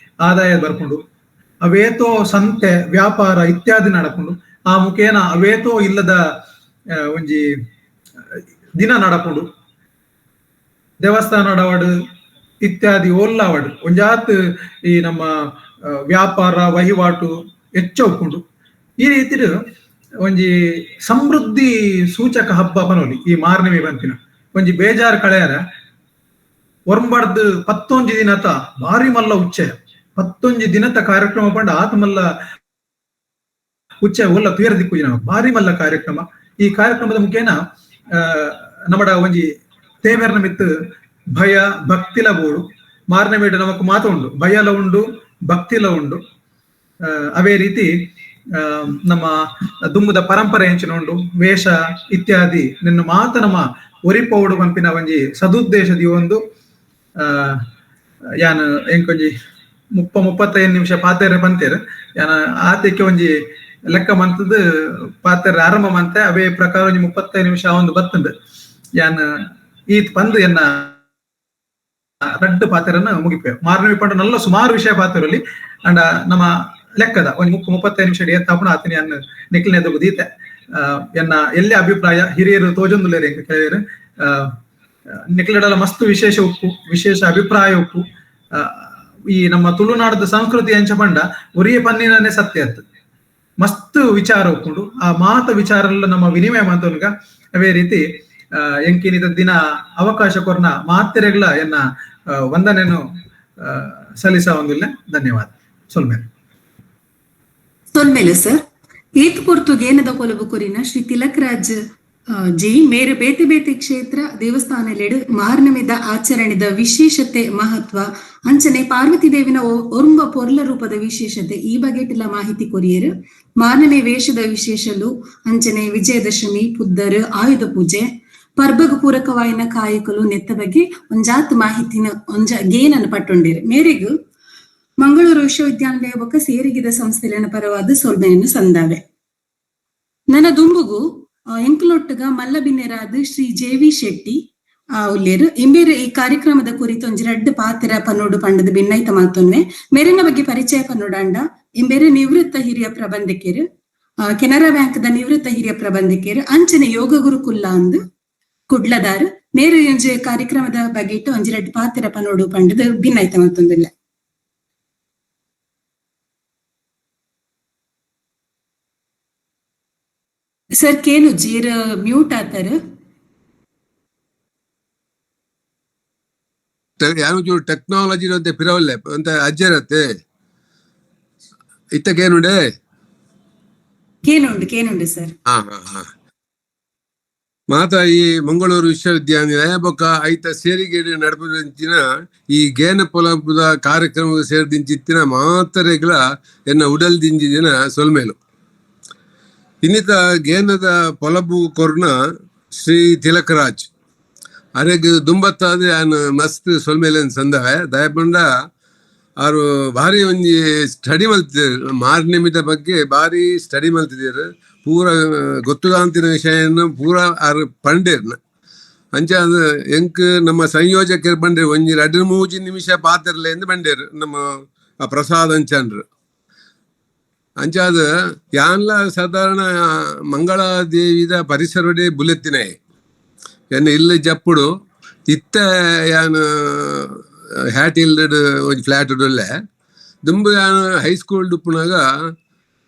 Speaker 2: ಆದಾಯ ಬರ್ಪುಂಡು. ಅವೇತೋ ಸಂತೆ ವ್ಯಾಪಾರ ಇತ್ಯಾದಿ ನಡಪುಂಡು. ಆ ಮುಖೇನ ಅವೇತೋ ಇಲ್ಲದ ಒಂಜಿ ದಿನ ನಡಪುಂಡು. ದೇವಸ್ಥಾನ ಅಡವಾಡು ಇತ್ಯಾದಿ ಓಲ್ಲಾವಡು ಒಂಜಾತ್ ಈ ನಮ್ಮ ವ್ಯಾಪಾರ ವಹಿವಾಟು ಹೆಚ್ಚ ಉಪ್ಪುಂಡು. ಈ ರೀತಿ ಒಂಜಿ ಸಮೃದ್ಧಿ ಸೂಚಕ ಹಬ್ಬ ಪನೋಲಿ ಈ ಮಾರ್ನಮಿ ಬಂತಿನ ಒಂಜಿ ಬೇಜಾರು ಕಳೆಯರ ಒರ್ಂಬಾರ್ದು 11 ದಿನತ ಭಾರಿ ಮಲ್ಲ ಉಚ್ಚಯ, 11 ದಿನತ ಕಾರ್ಯಕ್ರಮ ಪಂಡ ಆತಮಲ್ಲ ಉಚ್ಚಯ ಒಲ್ಲ ತುಯರ ದಿಕ್ಕು ಜನ ಭಾರಿ ಮಲ್ಲ ಕಾರ್ಯಕ್ರಮ. ಈ ಕಾರ್ಯಕ್ರಮದ ಮುಖೇನ ನಮ್ಮಡ ಒಂಜಿ ತೇವೆರ್ನ ಮಿತ್ತು ಭಯ ಭಕ್ತಿಲ ಬೋಡು ಮಾರನೇ ನಮಕ್ ಮಾತು ಉಂಡು, ಭಯಲ ಉಂಡು ಭಕ್ತಿಲ ಉಂಡು. ಅವೇ ರೀತಿ ನಮ್ಮ ದುಮ್ಮದ ಪರಂಪರೆ ಹೆಂಚಿನ ಉಂಡು, ವೇಷ ಇತ್ಯಾದಿ ನಿನ್ನ ಮಾತ ನಮ್ಮ ಒರಿಪೌಡು ಪಂಪಿನ ಒಂಜಿ ಸದುದ್ದೇಶದಿ ಒಂದು ಯಾನ್ ಎಂಕೊಂಜಿ 30-35 ನಿಮಿಷ ಪಾತೆರೆ ಪಂತೇರು ಯಾನ ಆತಕ್ಕೆ ಒಂಜಿ ಲೆಕ್ಕ ಮಂತದ ಪಾತೆರೆ ಆರಂಭ ಮಂತೆ ಅವೇ ಪ್ರಕಾರ ಒಂಜಿ 35 ನಿಮಿಷ ಒಂದು ಬತ್ತಂದು ಯಾನ್ ಈತ್ ಪಂದು ಎನ್ನ ರಡ್ಡು ಪಾತೆರನ್ನು ಮುಗಿಪೆ. ಮಾರನೇ ಪಂಡ ನಲ್ಲ ಸುಮಾರು ವಿಷಯ ಪಾತೆರಲ್ಲಿ ಅಂಡ ನಮ್ಮ ಲೆಕ್ಕದ ಒಂದು 35 ನಿಮಿಷ ಏತ್ತಾಪಣ ಆತನಿ ಅನ್ನ ನಿಕ್ಲಿನ ದೀತೆ ಎನ್ನ ಎಲ್ಲೇ ಅಭಿಪ್ರಾಯ ಹಿರಿಯರು ತೋಜೊಂದುಲೇರು ಕೆಲವರು ನಿಕ್ಲಡಲ ಮಸ್ತ್ ವಿಶೇಷ ಉಪ್ಪು ವಿಶೇಷ ಅಭಿಪ್ರಾಯ ಉಪ್ಪು. ಈ ನಮ್ಮ ತುಳುನಾಡದ ಸಂಸ್ಕೃತಿ ಅಂಚ ಪಂಡ ಒರಿಯ ಪನ್ನಿನೇ ಸತ್ಯ ಅತ್ತು ಮಸ್ತ್ ವಿಚಾರ ಉಪ್ಪುಂಡು. ಆ ಮಾತ ವಿಚಾರ ನಮ್ಮ ವಿನಿಮಯ ಮಾತನ್ಗ ಅವೇ ರೀತಿ ಎಂಕಿನಿದ ದಿನ ಅವಕಾಶ ಕೊರ್ನ ಮಾತೆರೆಗಳ ಎನ್ನ ವಂದನೆಯನ್ನು ಸಲ್ಲಿಸ ಒಂದಿಲ್ಲ. ಧನ್ಯವಾದ. ಸೊಲ್ಮೇಲೆ
Speaker 1: ಸೊಲ್ಮೇಲೆ ಸರ್. ಏತ್ ಪೊರ್ತು ಗೇನದ ಕೊಲಬು ಕೊರಿನ ಶ್ರೀ ತಿಲಕರಾಜ್ ಜಿ ಮೇರೆ ಬೇತೆ ಬೇತೆ ಕ್ಷೇತ್ರ ದೇವಸ್ಥಾನಲೆಡು ಮಾರ್ನಮಿದ ಆಚರಣೆದ ವಿಶೇಷತೆ ಮಹತ್ವ ಅಂಚನೆ ಪಾರ್ವತಿ ದೇವಿನ ಒರ್ಂಬ ಪೊರ್ಲ ರೂಪದ ವಿಶೇಷತೆ ಈ ಬಗೆಟಿಲ ಮಾಹಿತಿ ಕೊರಿಯರು. ಮಾರ್ನಮಿ ವೇಷದ ವಿಶೇಷಲು ಅಂಚನೆ ವಿಜಯದಶಮಿ ಪುದ್ದರು ಆಯುಧ ಪೂಜೆ ಪರ್ಬಗ್ ಪೂರಕವಾಯಿನ ಕಾಯಕಲು ನೆತ್ತ ಬಗ್ಗೆ ಒಂಜಾತ್ ಮಾಹಿತಿನ ಒಂಜ ಗೇನನ್ನು ಪಟ್ಟೊಂಡಿರು. ಮೇರೆಗು ಮಂಗಳೂರು ವಿಶ್ವವಿದ್ಯಾನಿಲಯ ಬೊಕ್ಕ ಸೇರಿಗಿದ ಸಂಸ್ಥೆಲೆನ ಪರವಾದ ಸೊಲ್ಮೆಯನ್ನು ಸಂದಾವೆ. ನನ್ನ ದುಂಬುಗು ಎಂಕಲೊಟ್ಟುಗ ಮಲ್ಲಬಿನ್ನೆರಾದ ಶ್ರೀ ಜೆ ವಿ ಶೆಟ್ಟಿ ಉಲ್ಲೇರು ಇಂಬೇರು ಈ ಕಾರ್ಯಕ್ರಮದ ಕುರಿತು ಒಂಜಿ ರಡ್ಡು ಪಾತ್ರ ಪನ್ನೋಡು ಪಂಡದ ಭಿನ್ನೈತ ಮಾತೊನ್ವೆ. ಮೇರಿನ ಬಗ್ಗೆ ಪರಿಚಯ ಪನ್ನೋಡಾಂಡ ಇಂಬೇರು ನಿವೃತ್ತ ಹಿರಿಯ ಪ್ರಬಂಧಕರು, ಕೆನರಾ ಬ್ಯಾಂಕ್ the ನಿವೃತ್ತ ಹಿರಿಯ ಪ್ರಬಂಧಕರು, ಅಂಚನೆ ಯೋಗ ಗುರುಕುಲ್ಲ ಅಂದು ಕುಡ್ಲದಾರು. ಮೇರು ಒಂಜಿ ಕಾರ್ಯಕ್ರಮದ ಬಗ್ಗೆ ಇಟ್ಟು ಒಂಜಿ ರಡ್ಡು ಪಾತ್ರ ಪನ್ನೋಡು ಪಂಡದ ಭಿನ್ನೈತ ಮಾತೊಂದಿಲ್ಲ. ಸರ್ ಕೇನು ಜೀರ ಮ್ಯೂಟ್ ಆತಾರ.
Speaker 3: ಯಾರು ಟೆಕ್ನಾಲಜಿ ಅಂತ ಪಿರವಲ್ಲೆ ಅಂತ ಅಜ್ಜರತ್ತೆ ಇತ್ತಕೇನುಂಡೆ
Speaker 1: ಕೇನುಂಡು ಕೇನುಂಡು ಸರ್.
Speaker 3: ಹಾ ಹಾ ಹಾ ಮಾತ ಈ ಮಂಗಳೂರು ವಿಶ್ವವಿದ್ಯಾನಿಲಯ ಬೊಕ್ಕ ಐತ ಸೇರಿಗೇಡಿ ನಡಪುದಂಚಿನ ಈ ಗೇನ ಪೊಲಬುದ ಕಾರ್ಯಕ್ರಮ ಸೇರ್ದಿಂಚಿತ್ತಿನ ಮಾತರೆಗಳ ಎನ್ನ ಉಡಲ್ ದಿಂಜಿದಿನ ಸೊಲ್ಮೇಲು. ಇನ್ನಿತ ಗೇನದ ಪೊಲಬು ಕೊರ್ನ ಶ್ರೀ ತಿಲಕರಾಜ್ ಅರೆಗ್ ದುಂಬತ್ತಾದ ಯಾನ್ ಮಸ್ತ್ ಸೊಲ್ಮೇಲೆನ್ ಸಂದವೆ ದಯಪಂಡ ಆರು ಭಾರಿ ಒಂಜಿ ಸ್ಟಡಿ ಮಲ್ತಿದ್ದೇರು ಮಾರ್ನಿಮಿದ ಬಗ್ಗೆ ಭಾರಿ ಸ್ಟಡಿ ಮಲ್ತಿದ್ದೀರು ಪೂರ ಗೊತ್ತುದಾಂತಿನ ವಿಷಯವನ್ನು ಪೂರ ಆರು ಪಂಡೇರ್ನ ಅಂಚ ಅದು ಎಂಕ್ ನಮ್ಮ ಸಂಯೋಜಕರು ಬಂಡೇರು ಒಂಜಿ 2-3 ನಿಮಿಷ ಪಾತಿರ್ಲೆ ಎಂದು ಬಂಡೇರು ನಮ್ಮ ಆ ಪ್ರಸಾದ್ ಅಂಚನ್ರು. ಅಂಚಾದ ಯಾನ್ಲ ಸಾಧಾರಣ ಮಂಗಳಾದೇವಿದ ಪರಿಸರಡೆ ಬುಲೆತ್ತಿನ ಎನ್ನ ಇಲ್ಲಿ ಜಪ್ಪುಡು ಇತ್ತ ಯಾನ್ ಹ್ಯಾಟ್ ಇಲ್ದಡ್ ಒಂಜಿ ಫ್ಲಾಟ್ ಉಳ್ಳೆ ದುಂಬು ಯಾನ್ ಹೈಸ್ಕೂಲ್ ಡುಪ್ಪುನಾಗ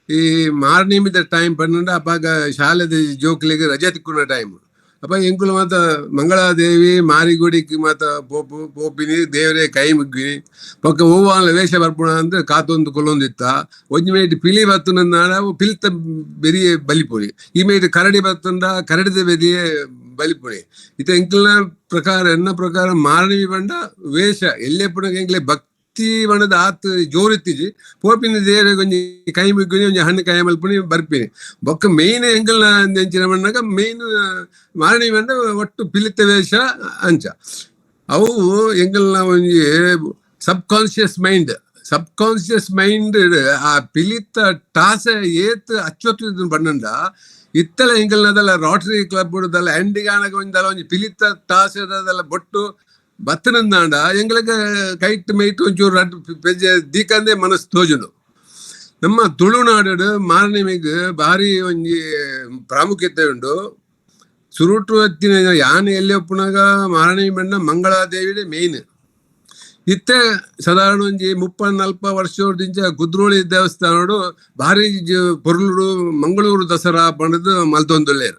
Speaker 3: ಈ ಮಾರ್ನಿಮಿದ ಟೈಮ್ ಪನ್ನಂಡ ಅಪ್ಪಾಗ ಶಾಲೆದ ಜೋಕ್ಲಿಗೆ ರಜೆ ತಿಕ್ಕುನ ಟೈಮ್ ಅಪ್ಪ ಎಂಕುಲು ಮಾತ ಮಂಗಳಾದೇವಿ ಮಾರಿಗುಡಿಗೆ ಮಾತ ಪೋಪು ಪೋಪಿನಿ ದೇವರೇ ಕೈ ಮುಗ್ಗಿನಿ ಪಕ್ಕ ಹೂವಾಲ ವೇಷ ಬರ್ಪುಣ ಅಂದ್ರೆ ಕಾತೊಂದು ಕೊಲ್ಲೊಂದಿತ್ತ ಒಂಜಿ ಮೇಟ್ ಪಿಲಿ ಬತ್ತುನ ಪಿಲ್ತ ಬೆರಿಯೆ ಬಲಿಪುಣಿ ಈ ಮೇಟ್ ಕರಡಿ ಬತ್ತುಂಡ ಕರಡಿದ ಬೆರಿಯೆ ಬಲಿಪುಣಿ ಇತ ಎಂಕಲ್ನ ಪ್ರಕಾರ ಎನ್ನ ಪ್ರಕಾರ ಮಾರಣಿವಿ ಬಂಡ ವೇಷ ಎಲ್ಲೇ ಪುಣಗ ಎಂಕ್ಲೆ ಭಕ್ತಿ ಬಣ್ಣದ ಆತ್ ಜೋರಿತ್ತಿಜಿ ಪೋಪಿನ ದೇವರೆ ಒಂಜಿ ಕೈ ಮುಗ್ಗಿನಿ ಒಂಜಿ ಹಣ್ಣು ಕೈ ಮಲ್ಪುಣಿ ಬರ್ಪಿನಿ ಬೊಕ್ಕ ಮೇಯ್ನ್ ಎಂಕಲ್ನ ಎಂಚಿನ ಬಣ್ಣಗ ಮೇಯ್ನ್ ಮಾರಣಿ ಬಂಡ ಒಟ್ಟು ಪಿಲಿತ ವೇಷ ಅಂಚ ಅವು ಎಂಕಲ್ನ ಒಂಜಿ subconscious mind subconscious mind ಆ ಪಿಲಿತ ಟಾಸ ಏತ್ ಅಚ್ಚೊತ್ತು ಬಣ್ಣಂಡ ಇತ್ತಲ ಎಂಕಲ್ನದಲ್ಲ ರೋಟರಿ ಕ್ಲಬ್ ದಲ್ಲ ಎಂಡಿಗಾನಗ ಒಂದಲ್ಲ ಒಂಜಿ ಪಿಲಿತ ಟಾಸದಲ್ಲ ಬೊಟ್ಟು ಬತ್ತನಂದಾಂಡ ಎಂಗ್ಲಗ ಕೈಟ್ ಮೇಯ್ಟ್ ಒಂಚೂರು ರಡ್ಡು ಪೆಜ್ಜೆ ದೀಕಂದೆ ಮನಸ್ಸು ತೋಜುನು. ನಮ್ಮ ತುಳುನಾಡು ಮಾರ್ನೆಮಿಗ್ ಭಾರಿ ಒಂಜಿ ಪ್ರಾಮುಖ್ಯತೆ ಉಂಡು. ಸುರುಟು ಹತ್ತಿನ ಯಾನೆ ಎಲ್ಲಿ ಒಪ್ಪುನಾಗ ಮಾರನೆಮಿ ಬಣ್ಣ ಮಂಗಳಾದೇವಿಡೆ ಮೇನ್. ಇತ್ತೆ ಸಾಧಾರಣ ಒಂಜಿ 30-40 ವರ್ಷದಿಂಚ ಕುದ್ರೋಳಿ ದೇವಸ್ಥಾನಡು ಭಾರಿ ಪೊರ್ಲುಡು ಮಂಗಳೂರು ದಸರಾ ಪಂಡದು ಮಲ್ತೊಂದುಲ್ಲೇರು.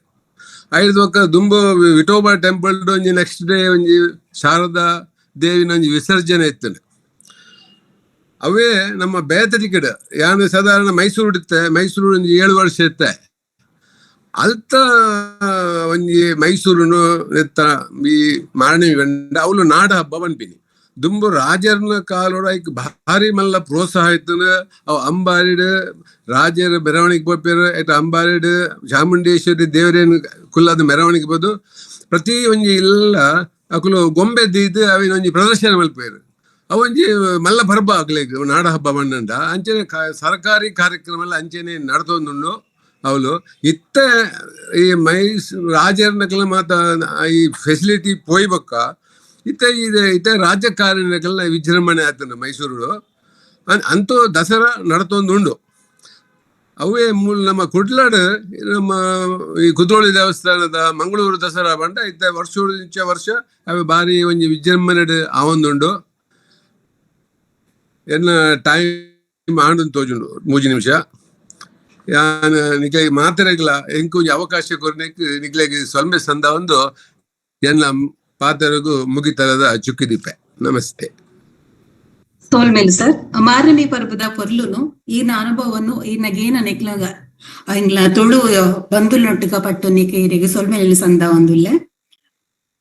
Speaker 3: ಐದು ಬೊಕ್ಕ ದುಂಬು ವಿಠೋಬಾ ಟೆಂಪಲ್ ಒಂಜಿ ನೆಕ್ಸ್ಟ್ ಡೇ ಒಂಜಿ ಶಾರದಾ ದೇವಿನ ಒಂಜಿ ವಿಸರ್ಜನೆ ಇತ್ತು. ಅವೇ ನಮ್ಮ ಬೇತೆ ಟಿಕೆಟ್ ಯಾನು ಸಾಧಾರಣ ಮೈಸೂರು ಇತ್ತೆ, ಮೈಸೂರು ಒಂಜಿ 7 ವರ್ಷ ಇತ್ತೆ. ಅಲ್ತ ಒಂಜಿ ಮೈಸೂರುನು ಎತ್ತ ಈ ಮಾರನೆಮಿ ಬಂಡ ಅವಳು ನಾಡ ಹಬ್ಬ ಪನ್ಪಿನಿ. ದುಂಬು ರಾಜರ್ನ ಕಾಲೋಡ ಐಕ್ ಭಾರಿ ಮಲ್ಲ ಪ್ರೋತ್ಸಾಹ ಇತ್ತನ. ಅವು ಅಂಬಾರಿಡ್ ರಾಜರ ಮೆರವಣಿಗೆ ಪೋಪೇರು, ಐತ ಅಂಬಾರಿಡ್ ಚಾಮುಂಡೇಶ್ವರಿ ದೇವರೇನು ಕುಲ್ಲದ ಮೆರವಣಿಗೆ ಬೋದು. ಪ್ರತಿ ಒಂಜಿ ಇಲ್ಲ ಅಕುಲು ಗೊಂಬೆ ದೀದ್ ಅವಿನ ಒಂಜಿ ಪ್ರದರ್ಶನ ಮಲ್ಪೇರು. ಅವೊಂಜಿ ಮಲ್ಲ ಪರ್ಬ ಅಕ್ಲೆಗ್ ನಾಡ ಹಬ್ಬ ಬಂಡಂಡ. ಅಂಚನೆ ಸರ್ಕಾರಿ ಕಾರ್ಯಕ್ರಮ ಎಲ್ಲ ಅಂಚನೆ ನಡ್ತೊಂದುಂಡು ಅವಳು. ಇತ್ತ ಈ ರಾಜರ್ನಕಲ ಮಾತ ಈ ಫೆಸಿಲಿಟಿ ಪೋಯ್ಬೊಕ್ಕ ಇತ್ತ ಇತ್ತೆ ರಾಜಕಾರಣಿಗಳ ವಿಜೃಂಭಣೆ ಆತನ ಮೈಸೂರು ಅಂತೂ ದಸರಾ ನಡತೊಂದುಂಡು. ಅವೇ ಮೂಲ ನಮ್ಮ ಕುಡ್ಲಾಡು ನಮ್ಮ ಈ ಕುದ್ರೋಳಿ ದೇವಸ್ಥಾನದ ಮಂಗಳೂರು ದಸರಾ ಬಂಡ ಇತ್ತ ವರ್ಷ ವರ್ಷ ಅವೆ ಭಾರಿ ಒಂಜಿ ವಿಜೃಂಭಣೆ ಆವೊಂದುಂಡು. ಎನ್ನ ಟೈಮ್ ಆಂಡನ್ ತೋಜುಂಡು 3 ನಿಮಿಷ. ಯಾನ್ ನಿಕ್ಲೆಗ್ ಮಾತೆರೆಗ್ಲ ಎಂಕ್ ಒಂಜಿ ಅವಕಾಶ ಕೊರ್ನೆಕ್ ನಿಕ್ಲೆಗ್ ಸೊಲ್ಮೆ ಸಂದ ಒಂದು ಎನ್ನ ಪಾತೆರಗು ಮುಗಿತಲದ ಚುಕ್ಕಿದೀಪೆ. ನಮಸ್ತೆ.
Speaker 1: ಸೋಲ್ಮೇಲ್ ಸರ್, ಮಾರನೆಮಿ ಪರ್ಬದ ಪೊರ್ಲುನು ಈರ್ನ ಅನುಭವವನ್ನು ಈರ್ನ ಗೇನ ನೆಕ್ಲಾಗ ಇಂಗ್ಲ ತುಳು ಬಂಧುಲೊಟ್ಟುಗ ಪಟ್ಟು ನಿಕೆ ಇರೆಗ್ ಸೊಲ್ಮೆಲ್ ಸಂದ ಒಂದುಲ್ಲೆ.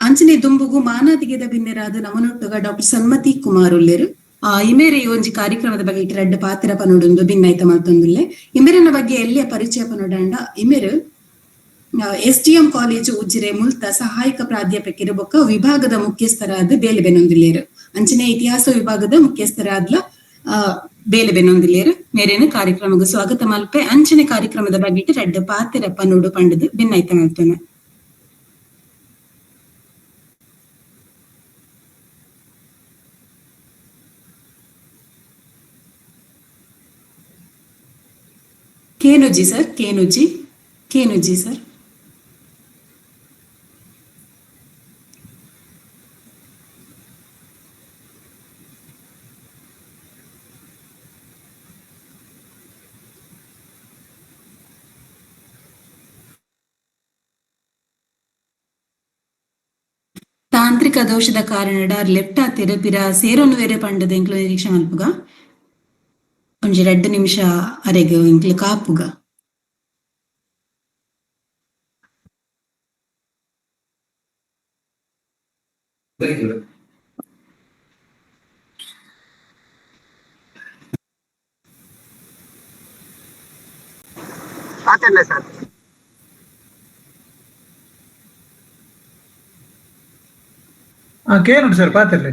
Speaker 1: ಅಂಚನೆ ದುಂಬುಗು ಮಾನಾದಿಗೆದ ಬಿನ್ನೆರಾದ ನಮನೊಟ್ಟುಗ ಡಾಕ್ಟರ್ ಸನ್ಮತಿ ಕುಮಾರ್ ಉಲ್ಲೆರು. ಆ ಇಮೇರೆ ಈ ಒಂಜಿ ಕಾರ್ಯಕ್ರಮದ ಬಗ್ಗೆ ಇಟ್ಟು ರಡ್ಡ್ ಪಾತ್ರ ಪನೊಡುಂದು ಭಿನ್ನೈತ ಮಲ್ತೊಂದುಲ್ಲೆ. ಇಮೇರನ ಬಗ್ಗೆ ಎಲ್ಲಿಯ ಪರಿಚಯ ಪನೊಡಂಡ ಇಮೇರು ಎಸ್.ಡಿ.ಎಂ ಕಾಲೇಜು ಉಜಿರೆ ಮುಲ್ತ ಸಹಾಯಕ ಪ್ರಾಧ್ಯಾಪಕರು ಬೊಕ್ಕ ವಿಭಾಗದ ಮುಖ್ಯಸ್ಥರಾದ ಬೇಲೆ ಬೆನೊಂದಿಲ್ಲೇರು. ಅಂಚನೆ ಇತಿಹಾಸ ವಿಭಾಗದ ಮುಖ್ಯಸ್ಥರಾದ್ಲ ಬೇಲೆ ಬೆನೊಂದಿಲ್ಲೇರು. ಮೇರೇನು ಕಾರ್ಯಕ್ರಮಕ್ಕೆ ಸ್ವಾಗತ ಮಲ್ಪೆ ಅಂಚನೆ ಕಾರ್ಯಕ್ರಮದ ಬಗ್ಗೆ ರಡ್ಡ್ ಪಾತ್ರ ಪನೊಡು ಪಂಡದು ಭಿನ್ನೈತ ಮಲ್ತೊನೆ. ಕೇನುಜಿ ಸರ್, ಕೇನುಜಿ, ಕೇನುಜಿ ಸರ್. ತಾಂತ್ರಿಕ ದೋಷದ ಕಾರಣ ಲೆಫ್ಟ್ ಆತಿರ ಪಿರ ಸೇರೊನು ವೇರೆ ಪಂಡದ ಎಂಕ್ಲು ನಿರೀಕ್ಷೆ ಮಲ್ಪುಗ. ಒಂಜಿ 2 ನಿಮಿಷ ಅರೆಗ್ ಎಂಕ್ಲು ಕಾಪುಗ.
Speaker 4: ಸರ್.
Speaker 2: ಕೇನುಂಡು ಸರ್ ಪಾತೆರ್ಲೆ.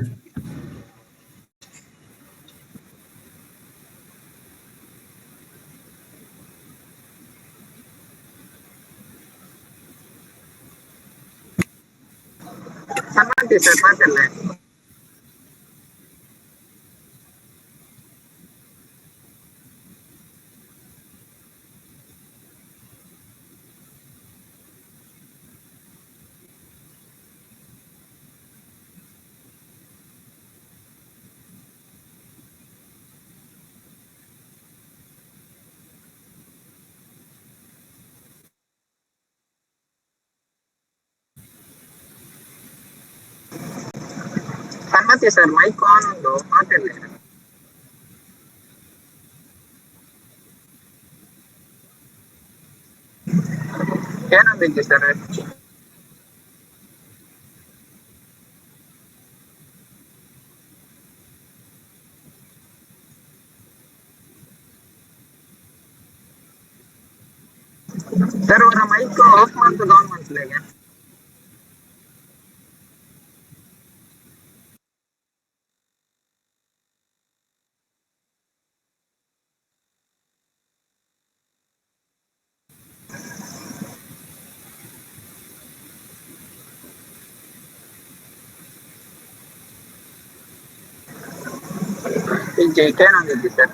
Speaker 4: ಸನ್ಮತಿ ಸರ್ ಪಾತೆರ್ಲೆ. ಸನ್ಮತಿ ಸರ್ ಮೈಕ್ ಆನ್ ಉಂಡು ಪಾತೆರ್ಲೆ. ಏನೊಂದಿಜ್ಜಿ ಸರ್. ಸರ್ ಅವರ ಮೈಕ್ ಆಫ್ ಮಾಡ್ತದೆ ಆನ್ ಮಾಡ್ತದೆ. ಇಜ್ಜಿ ಕೇನೊಂದಿಜ್ಜಿ ಸರ್.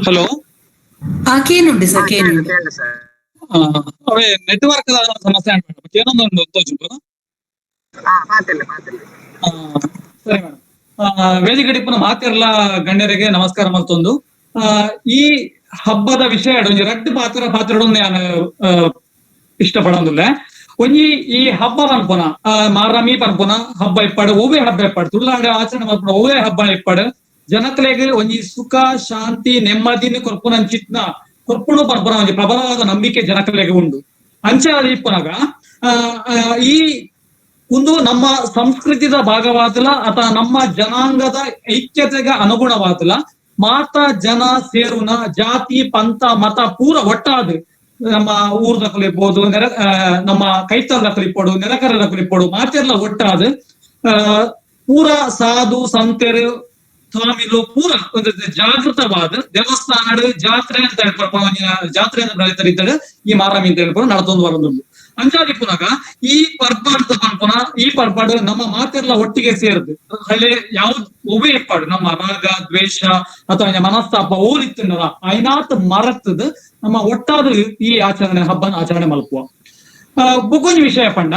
Speaker 5: ಹಲೋ.
Speaker 1: ಕೇನುಂಡು ಸರ್, ಕೇನುಂಡು.
Speaker 4: ಕೇಳಿ ಸರ್.
Speaker 5: ಅವೇ ನೆಟ್ವರ್ಕ್ ಸಮಸ್ಯೆ ಉಂಟು ಮೇಡಮ್, ಏನೊಂದು ತೋಜುಂಡು.
Speaker 4: ಹಾ, ಮಾತಿಲ್ಲ ಮಾತಿಲ್ಲ.
Speaker 5: ಸರಿ ಮೇಡಮ್. ವೇದಿಕೆ ಡಿಪ್ಪುನ ಮಾತಿರ್ಲ ಗಣ್ಯರಿಗೆ ನಮಸ್ಕಾರ ಮಲ್ತೊಂದು, ಈ ಹಬ್ಬದ ವಿಷಯ ಒಂಜಿ ರಡ್ಡ್ ಪಾತ್ರ ಪಾತ್ರಡೊಂದು ಯಾನ್ ಇಷ್ಟಪಡೊಂದುಲ್ಲೆ. ಒಂಜಿ ಈ ಹಬ್ಬ ಪನ್ಪುನ, ಮಾರಮಿ ಪನ್ಪುನ ಹಬ್ಬ ಇಪ್ಪಡು, ಒವ್ವೇ ಹಬ್ಬ ಇಪ್ಪಡು, ತುಳುನಾಡು ಆಚರಣೆ ಮಲ್ಪುನ ಒವ್ವೇ ಹಬ್ಬ ಇಪ್ಪಡು, ಜನಕ್ಲೆಗ್ ಒಂಜಿ ಸುಖ ಶಾಂತಿ ನೆಮ್ಮದಿನ ಕೊರ್ಪುನ ಚಿತ್ನ ಕೊರ್ಪುಣು ಪನ್ಪುನ ಒಂಜಿ ಪ್ರಬಲವಾದ ನಂಬಿಕೆ ಜನಕ್ಲೆಗ್ ಉಂಡು. ಅಂಚ ಇಪ್ಪುನಗ ಈ ಒಂದು ನಮ್ಮ ಸಂಸ್ಕೃತಿದ ಭಾಗವಾದಲ ಅಥವಾ ನಮ್ಮ ಜನಾಂಗದ ಐಕ್ಯತೆಗೆ ಅನುಗುಣವಾದಲ ಮಾತ ಜನ ಸೇರುನ ಜಾತಿ ಪಂಥ ಮತ ಪೂರ ಒಟ್ಟಾದ ನಮ್ಮ ಊರ್ದ ಕಲಿಬೋದು, ನೆರ ನಮ್ಮ ಕೈತಲ್ದ ಕಲಿಪೋಡು, ನೆಲಕರದ ಕಲಿಪೋಡು, ಮಾತೆಲ್ಲ ಒಟ್ಟಾದ ಪೂರ ಸಾಧು ಸಂತೆರು ಸ್ವಾಮಿಲು ಪೂರ ಒಂದು ಜಾಗೃತವಾದ ದೇವಸ್ಥಾನ ಜಾತ್ರೆ ಅಂತ ಹೇಳ್ಪಪ್ಪ, ಜಾತ್ರೆ ಅಂತ ಹೇಳ್ತಾರೆ ಈ ಮಾರಾಮಿ ಅಂತ ಹೇಳ್ಕೊಂಡು ನಡ್ತೊಂದು ಬರೋದುಂಟು. ಅಂಚಾದಿ ಪುನಗ ಈ ಪರ್ಬಾಡ್ ಪನ್ಪುನ ಈ ಪರ್ಬಾಡ್ ನಮ್ಮ ಮಾತೆಲ್ಲ ಒಟ್ಟಿಗೆ ಸೇರಿದು ಹಳೆ ಯಾವ್ದು ಒವ್ವೇ ಇಪ್ಪಾಡು ನಮ್ಮ ರಾಗ ದ್ವೇಷ ಅಥವಾ ಮನಸ್ತಾಪ ಓಲಿತ್ತುಂಡಲ ಐನಾತ್ ಮರತ್ತದ ನಮ್ಮ ಒಟ್ಟಾದ ಈ ಆಚರಣೆ ಹಬ್ಬನ ಆಚರಣೆ ಮಲ್ಪುವ. ಬುಕೊಂಜಿ ವಿಷಯ ಪಂಡ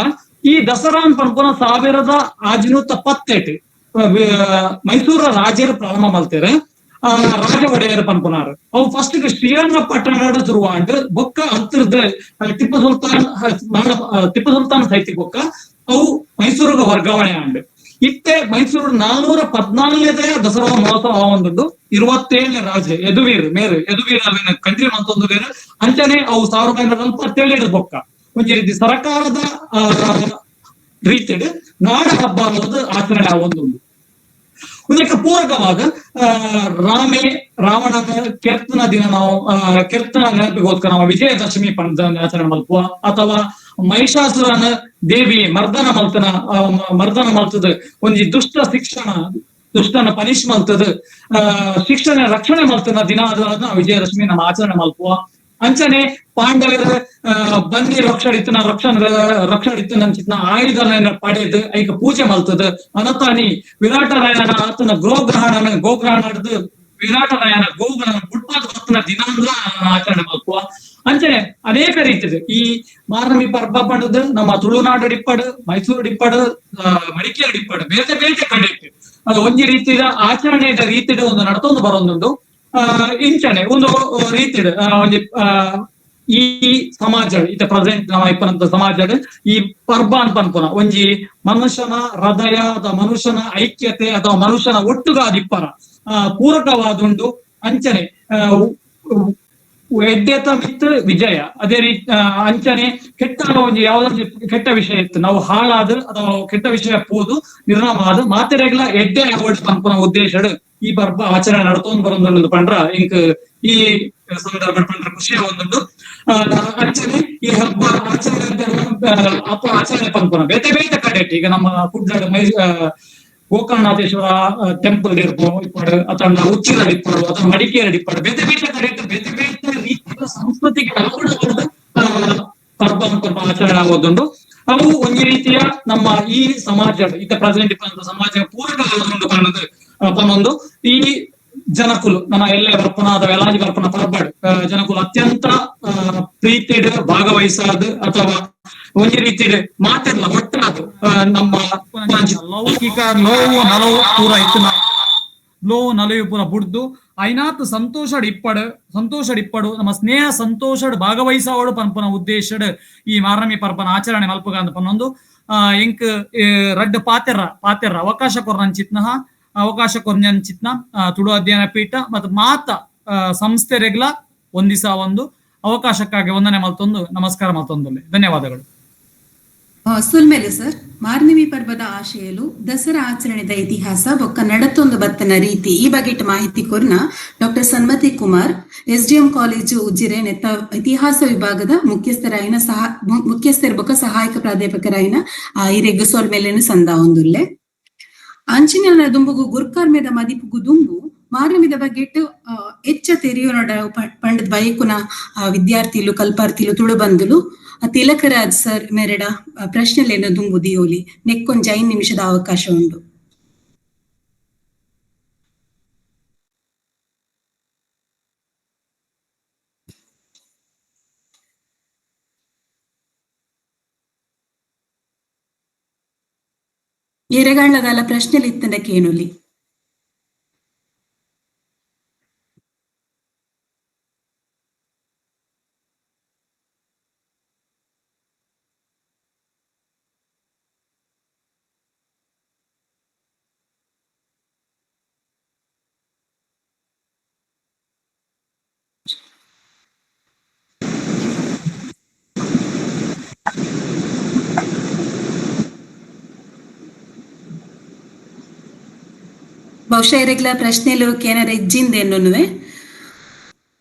Speaker 5: ಈ ದಸರಾ ಪನ್ಪುನ 1618 ಮೈಸೂರ ರಾಜರು ಪ್ರಾರಂಭ ಮಲ್ತೇರೆ, ರಾಜ ಒಡೆಯರ್ ಪನ್ಪುನಾರ್. ಅವು ಫಸ್ಟ್ ಶ್ರೀರಂಗಪಟ್ಟಣ ಶುರುವಾಂಡ್ ಬೊಕ್ಕ ಹತ್ತಿರದ ಟಿಪ್ಪು ಸುಲ್ತಾನ್ ಟಿಪ್ಪು ಸುಲ್ತಾನ್ ಸೈತಿ ಬೊಕ್ಕ ಅವು ಮೈಸೂರಿಗೆ ವರ್ಗಾವಣೆ ಆಂಡ್. ಇತ್ತೆ ಮೈಸೂರು 414ನೇ ದಸರಾ ಮಹೋತ್ಸವ ಒಂದುಂಡು. 27ನೇ ರಾಜ ಯದುವೀರ್ ಮೇರು ಯದುವೀರ್ ಅವಿನ ಕಂಟ್ರಿ ಮಂತೊಂದು ಬೇರು ಅಂಚನೆ ಅವು 1947 ಬೊಕ್ಕ ಒಂಜಿ ರೀತಿ ಸರ್ಕಾರದ ರೀತಿಡ್ ನಾಡ ಹಬ್ಬ ಅನ್ನೋದು ಆಚರಣೆ ಆವೊಂದುಂಡು. ಇದಕ್ಕೆ ಪೂರಕವಾದ ರಾಮೆ ರಾವಣನ ಕೆರ್ತನ ದಿನ ನಾವು ಕೆರ್ತನ ನೆನಪಿಗೋಸ್ಕರ ನಾವು ವಿಜಯದಶಮಿ ಪಂಡ ಆಚರಣೆ ಮಲ್ಪುವ, ಅಥವಾ ಮಹಿಷಾಸುರನ ದೇವಿ ಮರ್ದನ ಮಲ್ತನ ಮರ್ದನ ಮಲ್ತದ ಒಂಜಿ ದುಷ್ಟ ಶಿಕ್ಷಣ ದುಷ್ಟನ ಪನಿಷ್ ಮಲ್ತದ ಶಿಕ್ಷಣ ರಕ್ಷಣೆ ಮಲ್ತನ ದಿನ ಅದು ವಿಜಯದಶಮಿ ನಮ್ಮ ಆಚರಣೆ ಮಲ್ಪುವ. ಅಂಚನೆ ಪಾಂಡವರ ಬನ್ನಿ ರಕ್ಷಡಿತನ ರಕ್ಷಣ ರಕ್ಷಡಿತನ ಚಿತ್ನ ಆಯುಧನ ಪಡೆದು ಐಕ ಪೂಜೆ ಮಲ್ತದ ಅನತಾನಿ ವಿರಾಟರಾಯನ ಆತನ ಗೋಗ್ರಹಣನ ಗೋಗ್ರಹಣ ವಿರಾಟರಾಯನ ಗೋಗ್ರಹಣ ಬುಟ್ಪಾದ ಬರ್ತನ ದಿನಾಂಗ್ಲ ಆಚರಣೆ ಮಲ್ಪುವ. ಅಂಚನೆ ಅನೇಕ ರೀತಿದ ಈ ಮಾರನಮಿ ಪರ್ಬ ಪಂಡದು ನಮ್ಮ ತುಳುನಾಡು ಡಿಪ್ಪಡು, ಮೈಸೂರು ಡಿಪ್ಪಡು, ಮಡಿಕೇರಿ ಡಿಪ್ಪಡು, ಬೇರೆ ಬೇರೆ ಕಡೆ ಅದು ಒಂಜಿ ರೀತಿಯ ಆಚರಣೆಯ ರೀತಿಯ ಒಂದು ನಡ್ತೊಂದು ಬರೋದುಂಟು. ಇಂಚನೆ ಒಂದು ರೀತಿಡ್ ಒಂಜಿ ಈ ಸಮಾಜ ಇತ್ತ ಪ್ರೆಸೆಂಟ್ ನಮ್ಮ ಇಪ್ಪನಂತ ಸಮಾಜ ಈ ಪರ್ಬ ಅಂತ ಪನ್ಪುನ ಒಂಜಿ ಮನುಷ್ಯನ ಹೃದಯ ಅಥವಾ ಮನುಷ್ಯನ ಐಕ್ಯತೆ ಅಥವಾ ಮನುಷ್ಯನ ಒಟ್ಟುಗಾದಿಪ್ಪರ ಪೂರಕವಾದುಂಡು. ಅಂಚನೆ ಎಡ್ಡೆತ ಮಿತ್ ವಿಜಯ, ಅದೇ ರೀತಿ ಅಂಚನೆ ಕೆಟ್ಟ ಒಂಜಿ ಯಾವ್ದೊಂದು ಕೆಟ್ಟ ವಿಷಯ ಇತ್ತು ನಾವು ಹಾಳಾದ ಅಥವಾ ಕೆಟ್ಟ ವಿಷಯ ಪೋದು ನಿರ್ನಾಮ ಆದ ಮಾತೆರೆಗ್ಲ ಎಡ್ಡೆ ಅವಾರ್ಡ್ ಪನ್ಪುನ ಉದ್ದೇಶಡ್ ಈ ಪರ್ಬ ಆಚರಣೆ ನಡ್ತೊಂದು ಬರೋದು ಪಂಡ್ರ ಇಂಕ್ ಈ ಸಂದರ್ಭ ಪಂಡ್ರ ಖುಷಿಯ ಒಂದುಂಡು. ಅಂಚನೆ ಈ ಹಬ್ಬ ಆಚರಣೆ ಹಬ್ಬ ಆಚರಣೆ ಪನ್ಪುನ ಬೇತೆ ಬೇತೆ ಕಡೆ ಈಗ ನಮ್ಮ ಕುಡ್ಲಡ್ ಮೈ ಗೋಕರ್ಣನಾಥೇಶ್ವರ ಟೆಂಪಲ್ ಇರ್ಬೋದು ಇಪ್ಪಡು, ಅಥವಾ ಉಚ್ಚಿಲ ಇಪ್ಪಡು, ಅಥವಾ ಮಡಿಕೇರಿ ಇಪ್ಪಡು, ಬೇತೆ ಬೇತೆ ಕಡೆ ಬೇತೆ ಬೇತೆ ರೀತಿಯ ಸಂಸ್ಕೃತಿಗೆ ಅನುಗುಣವಾದ ಪರ್ಬ ಪರ್ಬ ಆಚರಣೆ ಆಗೋದುಂಟು. ಅವು ಒಂಜಿ ರೀತಿಯ ನಮ್ಮ ಈ ಸಮಾಜ ಇತ್ತ ಪ್ರೆಸೆಂಟ್ ಇಪ್ಪಂತ ಸಮಾಜ ಪೂರಕವಾದುಂಟು ಕಾಣದು ಪನ್ನೊಂದು. ಈ ಜನಕುಲು ನಮ್ಮ ಎಲ್ಲೆ ಬರ್ಪನ ಅಥವಾ ಎಲಾಜಿ ಬರ್ಪನ ಪರ್ಬಡ್ ಜನಕುಲು ಅತ್ಯಂತ ಪ್ರೀತಿಡ್ ಭಾಗವಹಿಸಾದ ಅಥವಾ ಒಂಜಿ ರೀತಿಡ್ ಮಾತಿರ್ಲ ಒಟ್ಟಾದ ನಮ್ಮ
Speaker 6: ಲೌಕಿಕ ನೋವು ನಲವು ಪೂರ ಇತ್ತುನ ನೋವು ನಲವು ಪೂರ ಬುಡ್ದು ಐನಾತ್ ಸಂತೋಷಡ್ ಇಪ್ಪಡು ಸಂತೋಷಡ್ ಇಪ್ಪಡು ನಮ್ಮ ಸ್ನೇಹ ಸಂತೋಷಡ್ ಭಾಗವಹಿಸವಡು ಪನ್ಪುನ ಉದ್ದೇಶಡ್ ಈ ಮಾರನಮಿ ಪರ್ಬನ ಆಚರಣೆ ಮಲ್ಪುಗ ಅಂತ ಪನ್ನೊಂದು. ಎಂಕ್ ರಡ್ಡ್ ಪಾತೆರ್ರ ಪಾತೆರ್ರ ಅವಕಾಶ ಕೊರ್ನಂಚಿತ್ನಹ ಅವಕಾಶ ಕೊರ್ನಂಚಿತ್ನ ತುಳು ಅಧ್ಯಯನ ಪೀಠ ಮತ್ತು ಮಾತ ಸಂಸ್ಥೆರೆಗ್ಲ ಒಂದಿಸ ಒಂದು ಅವಕಾಶಕ್ಕಾಗಿ ವಂದನೆ ಮಲ್ತೊಂದು ನಮಸ್ಕಾರ ಮಲ್ತೊಂದು ಧನ್ಯವಾದಗಳು.
Speaker 1: ಸುಲ್ಮೇಲೆ ಸರ್, ಮಾರ್ನಮಿ ಪರ್ವದ ಆಶಯಲು ದಸರಾ ಆಚರಣೆದ ಇತಿಹಾಸ ಬೊಕ್ಕ ನಡತೊಂದು ಬತ್ತನ ರೀತಿ ಈ ಬಗೆಟ್ ಮಾಹಿತಿ ಕೊರ್ನ doctor Sanmathi Kumar, SDM college Ujire ನೆತ್ತ ಇತಿಹಾಸ ವಿಭಾಗದ ಮುಖ್ಯಸ್ಥರಾಯಿನ ಸಹ ಮುಖ್ಯಸ್ಥರ ಬೊಕ್ಕ ಸಹಾಯಕ ಪ್ರಾಧ್ಯಾಪಕರಾಯಿನ ಇರೆಗ್ ಸೊಲ್ಮೇಲೆನು ಸಂದ ಹೊಂದುಲ್ಲೆ. ಅಂಚಿನ ದುಂಬುಗು ಗುರ್ಕಾರ್ಮೆದ ಮದಿಪುಗು ದುಂಬು ಮಾರ್ನಮಿದ ಬಗೆಟ್ ಎಚ್ಚ ತೆರಿಯೋನಡ ಪಂಡದ್ ಬಯಕುನ ವಿದ್ಯಾರ್ಥಿಲು ಕಲ್ಪಾರ್ಥಿಲು ತುಳು ಬಂದುಲು ತಿಲಕರಾಜ್ ಸರ್ ಮೆರಡ ಪ್ರಶ್ನೆಲೇನ ದುಂಬು ದಿಯೋಲಿ ನೆಕ್ಕೊಂಜ 5 ನಿಮಿಷದ ಅವಕಾಶ ಉಂಡು. ಏರೆಗಾಂಡ್ಲದಾಲ ಪ್ರಶ್ನೆಲು ಇತ್ತಂಡ ಕೇನುಲಿ. ಬಹುಶಃ ಇರೆಗ್ಲ ಪ್ರಶ್ನೆಲು ಕೇನರ ಇಜ್ಜಿಂದ ಎನ್ನುವೆ.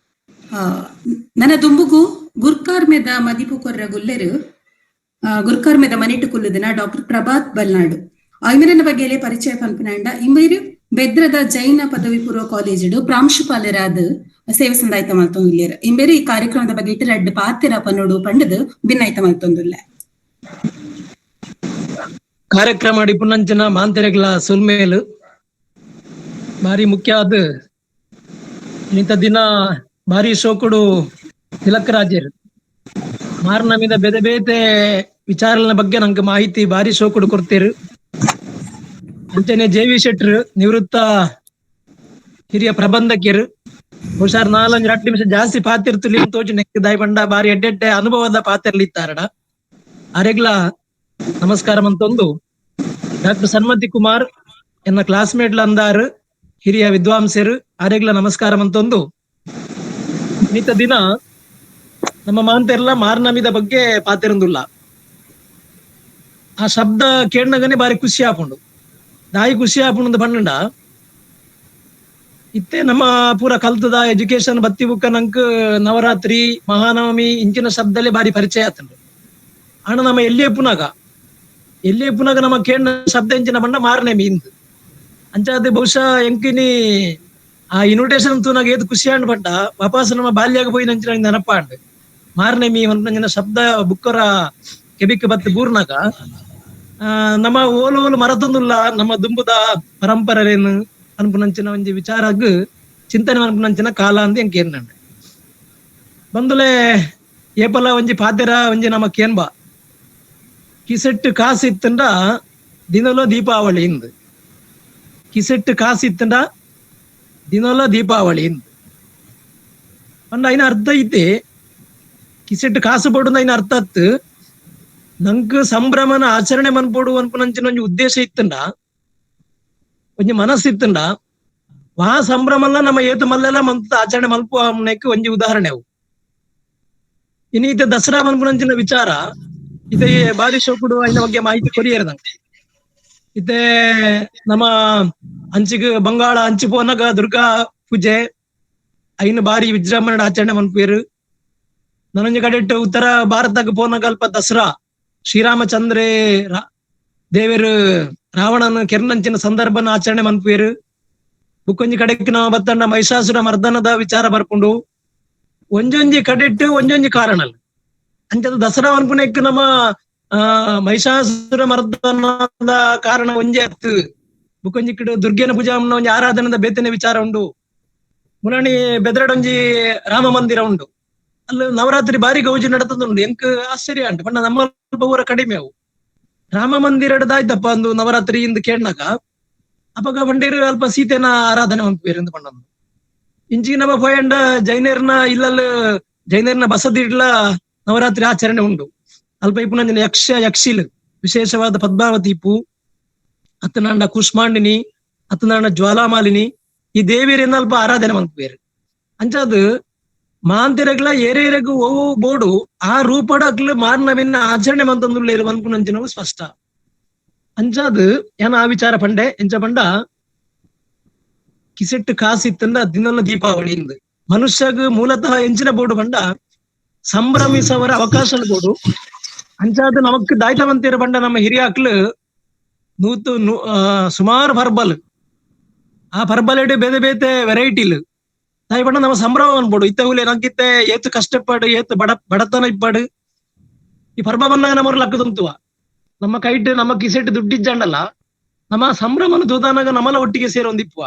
Speaker 1: ನನ್ನ ದುಂಬುಗು ಗುರ್ಕಾರ್ಮೆದ ಮದಿಪು ಕೊರ್ರ ಗುಲ್ಲೆರು, ಗುರ್ಕಾರ್ಮೆದ ಮನಿಟು ಕುಲ್ಲುದಿನ ಡಾಕ್ಟರ್ ಪ್ರಭಾತ್ ಬಲ್ನಾಡು ಐಮರನ ಬಗ್ಗೆಲೆ ಪರಿಚಯ ಪನ್ಪಿನಾಂಡ. ಇಂಬೈರು ಬೆದ್ರದ ಜೈನ ಪದವಿ ಪೂರ್ವ ಕಾಲೇಜಿಡು ಪ್ರಾಂಶುಪಾಲರಾದ ಸೇವೆ ಸಂದಾಯ್ತ ಮಲ್ತೊಂದುಲ್ಲೆರ್. ಇಂಬೇರು ಈ ಕಾರ್ಯಕ್ರಮದ ಬಗ್ಗೆ ಇಟ್ಟು ರಡ್ಡ್ ಪಾತೆರ ಪನ್ನೋಡು ಪಂಡದು ಭಿನ್ನಾಯ್ತ ಮಲ್ತೊಂದುಲ್ಲೆ.
Speaker 7: ಕಾರ್ಯಕ್ರಮ ಡಿಪುನಂಚಿನ ಮಾಂತೆರೆಗ್ಲ ಸುಲ್ಮೇಲು ಬಾರಿ ಮುಖ್ಯ ಆದ ಇಂಥ ದಿನ ಬಾರಿ ಶೋಕುಡು ತಿಲಕರಾಜರು ಮಾರ್ನಮಿದ ಬೇತೆ ಬೇತೆ ವಿಚಾರಗಳ ಬಗ್ಗೆ ನಂಗೆ ಮಾಹಿತಿ ಬಾರಿ ಶೋಕುಡು ಕೊಡ್ತೀರು. ಅಂಚನೆ ಜೆ ವಿ ಶೆಟ್ರು ನಿವೃತ್ತ ಹಿರಿಯ ಪ್ರಬಂಧಕಿಯರು ಹುಷಾರ್ ನಾಲಂಜು 8 ನಿಮಿಷ ಜಾಸ್ತಿ ಪಾತಿರ್ತುಲಿ ತೋಚು ನೆಕ್ ದಾಯಿ ಬಂಡ ಬಾರಿ ಎಡ್ಡೆಡ್ಡೆ ಅನುಭವದ ಪಾತಿರ್ಲಿತ್ತಾರಡ ಅರೆಗ್ಲ ನಮಸ್ಕಾರ ಅಂತೊಂದು. ಡಾಕ್ಟರ್ ಸನ್ಮತಿ ಕುಮಾರ್ ಎನ್ನ ಕ್ಲಾಸ್ಮೇಟ್ ಅಂದಾರು ಹಿರಿಯ ವಿದ್ವಾಂಸರು ಆರೆಗ್ಲ ನಮಸ್ಕಾರ ಅಂತೊಂದು. ನಿತ ದಿನ ನಮ್ಮ ಮಾಂತೆರ್ಲ ಮಾರ್ನಮಿದ ಬಗ್ಗೆ ಪಾತಿರಂದುಲ್ಲ. ಆ ಶಬ್ದ ಕೇಳನಗನೆ ಬಾರಿ ಖುಷಿ ಆಪುಂಡು. ದಾಯಿ ಖುಷಿ ಆಪುಂಡು ಪಂಡ ಇತ್ತೆ ನಮ್ಮ ಪೂರ ಕಲ್ತದ ಎಜುಕೇಶನ್ ಬತ್ತಿ ಬುಕ್ಕ ನಂಕ್ ನವರಾತ್ರಿ ಮಹಾನವಮಿ ಇಂಚಿನ ಶಬ್ದಲ್ಲೇ ಬಾರಿ ಪರಿಚಯ ಆತಂಡು. ಆಣ ನಮ್ಮ ಎಲ್ಲಿಯೇ ಪುನಗ ನಮ್ಮ ಕೇಳ ಶಬ್ದ ಇಂಚಿನ ಬಣ್ಣ ಮಾರನೇಮಿ ಇಂದು ಅಂಚಾದ ಬಹುಶಃ ಎಂಕಿನಿ ಆ ಇನ್ವಿಟೇಷನ್ ತೂನಾಗ ಏತ್ ಖುಷಿ ಆಂಡ್ ಪಂಡ ವಾಪಸ್ ನಮ್ಮ ಬಾಲ್ಯಾಗ ಪೋಯಿ ನಂಚಿನ ನೆನಪ ಆಂಡ್. ಮಾರನೇಮಿ ನಂಚಿನ ಶಬ್ದ ಬುಕ್ಕರ ಕೆಬಿಕ್ ಬತ್ತು ಬೂರ್ನಾಗ ನಮ್ಮ ಓಲು ಓಲು ಮರತೊಂದುಲ್ಲ ನಮ್ಮ ದುಂಬುದ ಪರಂಪರೆನು ಅನ್ಪುನಂಚಿನ ಒಂಜಿ ವಿಚಾರಗ್ ಚಿಂತನೆ ಅನ್ಪುನಂಚಿನ ಕಾಲ ಅಂದ್ ಎಂಕ್ ಏನ್ನಂಡ್. ಬಂದುಲೆ ಏಪಲ ಒಂಜಿ ಪಾತೆರ ಒಂಜಿ ನಮ್ಮ ಕೇನ್ಬ ಕಿಸೆಟ್ಟು ಕಾಸು ಇತ್ತಂಡ ದಿನಲೋ ದೀಪಾವಳಿ ಇಂದು. ಕಿಸೆಟ್ಟು ಕಾಸು ಇತ್ತಂಡ ದಿನಲ ದೀಪಾವಳಿ ಇಂದು. ಪಂಡ ಐನ ಅರ್ಥ ಐತೆ ಕಿಸೆಟ್ಟು ಕಾಸು ಪಡುನ ಐನ ಅರ್ಥ ಅತ್ತು ನಂಕ್ ಸಂಭ್ರಮನ ಆಚರಣೆ ಮನ್ಪೋಡು ಅನ್ಪುನಂಚಿನ ಒಂಜಿ ಉದ್ದೇಶ ಇತ್ತಂಡ ಒಂಜಿ ಮನಸ್ಸು ಇತ್ತಂಡ ವಾ ಸಂಭ್ರಮಲ್ಲ ನಮ್ಮ ಏತು ಮಲ್ಲೆಲ್ಲ ಮಂತ ಆಚರಣೆ ಮಲ್ಪು ಅನ್ನಕ್ಕೆ ಒಂಜಿ ಉದಾಹರಣೆ ಅವು. ಇನ್ನೀತ ದಸರಾ ಮನ್ಪುನಂಚಿನ ವಿಚಾರ ಇದೇ ಬಾರಿ ಶೋಕುಡು ಐನ ಬಗ್ಗೆ ಮಾಹಿತಿ ಕೊರಿಯರ್ ನಂಗೆ. ಇತ್ತೆ ನಮ್ಮ ಅಂಚಿಗೆ ಬಂಗಾಳ ಅಂಚು ಪೋನಗ ದುರ್ಗಾ ಪೂಜೆ ಐನು ಬಾರಿ ವಿಜೃಂಭಣೆ ಆಚರಣೆ ಮನ್ಪೇರು. ನನೊಂಜಿ ಕಡೆಟ್ ಉತ್ತರ ಭಾರತಕ್ಕೆ ಪೋನಗ ಅಲ್ಪ ದಸರಾ ಶ್ರೀರಾಮಚಂದ್ರೆ ದೇವರು ರಾವಣನ ಕೆರ್ನಂಚಿನ ಸಂದರ್ಭನ ಆಚರಣೆ ಮನ್ಪೇರು. ಬುಕ್ಕೊಂಜಿ ಕಡೆಕ್ ನಾವು ಬತ್ತಣ್ಣ ಮಹಿಷಾಸುರ ಮರ್ದನದ ವಿಚಾರ ಬರ್ಪುಂಡು. ಒಂಜೊಂಜಿ ಕಡೆಟ್ಟು ಒಂಜೊಂಜಿ ಕಾರಣಲ್ ಅಂಚದ ದಸರಾ ಅನ್ಪುನೆಕ್ ನಮ್ಮ ಮಹಿಷಾಸುರ ಮರ್ದನದ ಕಾರಣ ಒಂಜೆ ಅತ್ತು. ಬುಕ್ಕೊಂಜಿ ಕಡೆ ದುರ್ಗೆನ ಪೂಜಾ ಒಂಜಿ ಆರಾಧನದ ಬೇತನೆ ವಿಚಾರ ಉಂಡು. ಮುಲಣಿ ಬೆದರಡೊಂಜಿ ರಾಮ ಮಂದಿರ ಉಂಡು. ಅಲ್ಲಿ ನವರಾತ್ರಿ ಬಾರಿ ಗೌಜಿ ನಡತದುಂಡು. ಎಂಕ್ ಆಶ್ಚರ್ಯ ಉಂಟು ಪಂಡ ನಮ್ಮ ಊರ ಕಡಿಮೆ ಅವು. ರಾಮ ಮಂದಿರದಾಯ್ತಪ್ಪ ಒಂದು ನವರಾತ್ರಿ ಇಂದು ಕೇಳ್ನಾಗ ಅಪಗ ಬಂಡೇರು ಅಲ್ಪ ಸೀತೆನ ಆರಾಧನೆ ಮನ್ಪುವೆರ್ ಇಂದು ಪಂಡೊಂದು. ಇಂಚಿಗೆ ನಮ್ಮ ಪೋಯಂಡ ಜೈನರ್ನ ಇಲ್ಲಲ್ ಜೈನರ್ನ ಬಸದಿಡ್ಲ ನವರಾತ್ರಿ ಆಚರಣೆ ಉಂಡು. ಅಲ್ಪ ಇಪ್ಪುನಂಚಿನ ಯಕ್ಷ ಯಕ್ಷಿಲ್ ವಿಶೇಷವಾದ ಪದ್ಮಾವತಿ ಇಪ್ಪು, ಅತ್ತನಾಂಡ ಕುಷ್ಮಾಂಡಿನಿ, ಅತ್ತನಾಂಡ ಜ್ವಾಲಾಮಾಲಿನಿ ಈ ದೇವಿಯರನ್ನ ಅಲ್ಪ ಆರಾಧನೆ ಮನ್ಪುವೆರ್. ಅಂಚಾದ್ ಮಾಂತಿರಗ್ಲ ಏರೇರೆಗು ಓ ಬೋಡು ಆ ರೂಪಡಗ್ಲು ಮಾರ್ನವಿನ ಆಚರಣೆ ಮಂತಂದುಲ್ಲೇರು ಮನ್ಪುನಂಚಿನವು ಸ್ಪಷ್ಟ. ಅಂಚಾದ್ ಏನ ಆ ವಿಚಾರ ಪಂಡೆ ಎಂಚ ಪಂಡ ಕಿಸೆಟ್ಟು ಕಾಸು ಇತ್ತಂಡ ದಿನಲ್ಲ ದೀಪಾವಳಿ ಇಂದು. ಮನುಷ್ಯಗ್ ಮೂಲತಃ ಎಂಚಿನ ಬೋಡು ಪಂಡ ಸಂಭ್ರಮಿಸವರ ಅವಕಾಶ ಬೋಡು. ಅಂಚಾದ ನಮಕ್ ದಾಯ್ತವಂತಿರ ಪಂಡ ನಮ್ಮ ಹಿರಿಯಾಕ್ಲು ನೂತು ಸುಮಾರು ಪರ್ಬಲ್ ಆ ಪರ್ಬಲೆಡ್ ಬೇತೆ ಬೇತೆ ವೆರೈಟಿಲ್ ತಾಯಿ ಪಂಡ ನಮ್ಮ ಸಂಭ್ರಮ ಅನ್ಬೋಡು. ಇತ್ತವುಲೆ ನಂಕಿತ್ತೆ ಏತು ಕಷ್ಟಪಾಡು ಏತು ಬಡತನ ಇಪ್ಪಾಡು ಈ ಪರ್ಬ ಬಂದಾಗ ನಮ್ಮವ್ರು ಲಕ್ಕದಂತುವ ನಮ್ಮ ಕೈಟ್ ನಮ್ಮ ಕಿಸೆಟ್ ದುಡ್ಡಿಜ್ಜಾಂಡಲ್ಲ ನಮ್ಮ ಸಂಭ್ರಮನ ತೂದಾನಾಗ ನಮ್ಮಲ ಒಟ್ಟಿಗೆ ಸೇರೊಂದಿಪ್ಪುವ.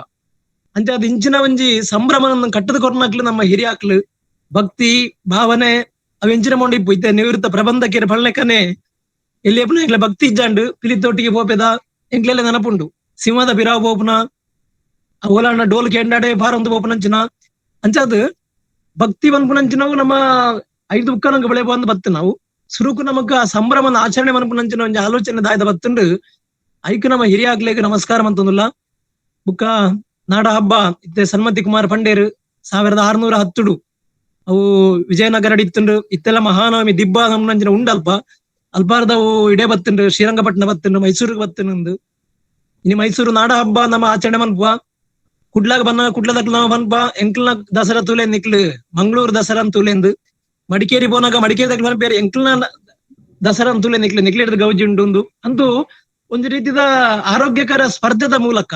Speaker 7: ಅಂಚಾದ ಇಂಚಿನ ಒಂಜಿ ಸಂಭ್ರಮನ ಕಟ್ಟದ ಕೊರ್ನಾಕ್ಲು ನಮ್ಮ ಹಿರಿಯಾಕ್ಲು ಭಕ್ತಿ ಭಾವನೆ ಅವು ಎಂಚಿನ ಮೊಂಡು ಇಪ್ಪು. ಇತ್ತೆ ನಿವೃತ್ತ ಪ್ರಬಂಧಕಿಯರ ಪಳ್ಳೆಕನೆ ಎಲ್ಲಿ ಎಪ್ಪುನ ಭಕ್ತಿ ಇಜ್ಜಾಂಡು ಪಿಲಿತೊಟ್ಟಿಗೆ ಪೋಪೆದ ಎಂಕ್ಲೆಲ್ಲ ನೆನಪುಂಡು. ಸಿಂಹದ ಬಿರಾವ್ ಪೋಪುನ, ಓಲಾಂಡ ಡೋಲ್ ಕೇಂಡಾಡೆ ಬಾರೊಂದು ಪೋಪುನಂಚಿನ ಅಂಚಾದ್ ಭಕ್ತಿ ಪನ್ಪುನಂಚಿನವು ನಮ್ಮ ಐದು ಬುಕ್ಕ ನಂಗೆ ಬೆಳೆ ಬಂದು ಬತ್ತು. ನಾವು ಸುರುಕು ನಮಕ್ ಆ ಸಂಭ್ರಮದ ಆಚರಣೆ ಮನ್ಪುನಂಚಿನ ಒಂಜಿ ಆಲೋಚನೆ ದಾಯದ ಬತ್ತುಂಡು. ಐಕ್ ನಮ್ಮ ಹಿರಿಯಾಗ್ಲೇಗ್ ನಮಸ್ಕಾರ ಮಂತೊಂದುಲ್ಲ. ಬುಕ್ಕ ನಾಡ ಹಬ್ಬ ಇತ್ತೆ ಸನ್ಮತಿ ಕುಮಾರ್ ಪಂಡೇರು 1610 ಅವು ವಿಜಯನಗರ ಇತ್ತುಂಡು. ಇತ್ತೆಲ್ಲ ಮಹಾನವಮಿ ದಿಬ್ಬ ನಮ್ಮಂಚಿನ ಉಂಡಲ್ಪ ಅಲ್ಪಾರ್ದವು ಇಡೇ ಬತ್ತುಂಡು, ಶ್ರೀರಂಗಪಟ್ಟಣ ಬತ್ತುಂಡು, ಮೈಸೂರಿಗೆ ಬತ್ತುಂಡು. ಇನಿ ಮೈಸೂರು ನಾಡ ಹಬ್ಬ ನಮ್ಮ ಆಚರಣೆ ಮನ್ಪುವ. ಕುಡ್ಲಾಗ ಬನ್ನ ಕುಡ್ಲದಕ್ಲು ನಮ್ಮ ಪನ್ಪ ಎಂಕ್ಲ್ನ ದಸರಾ ತೂಲೆ ನಿಕ್ಲು ಮಂಗಳೂರು ದಸರಾ ತೂಲೆಂದು. ಮಡಿಕೇರಿ ಪೋನಾಗ ಮಡಿಕೇರಿ ದಕ್ಲು ಪನ್ಪೇರು ಎಂಕ್ಲ್ನ ದಸರಾ ತೂಲೆ ನಿಕ್ಲು ನಿಕ್ಲಿಡ್ದು ಗೌಜಿ ಉಂಡು. ಅಂತೂ ಒಂದು ರೀತಿದ ಆರೋಗ್ಯಕರ ಸ್ಪರ್ಧೆದ ಮೂಲಕ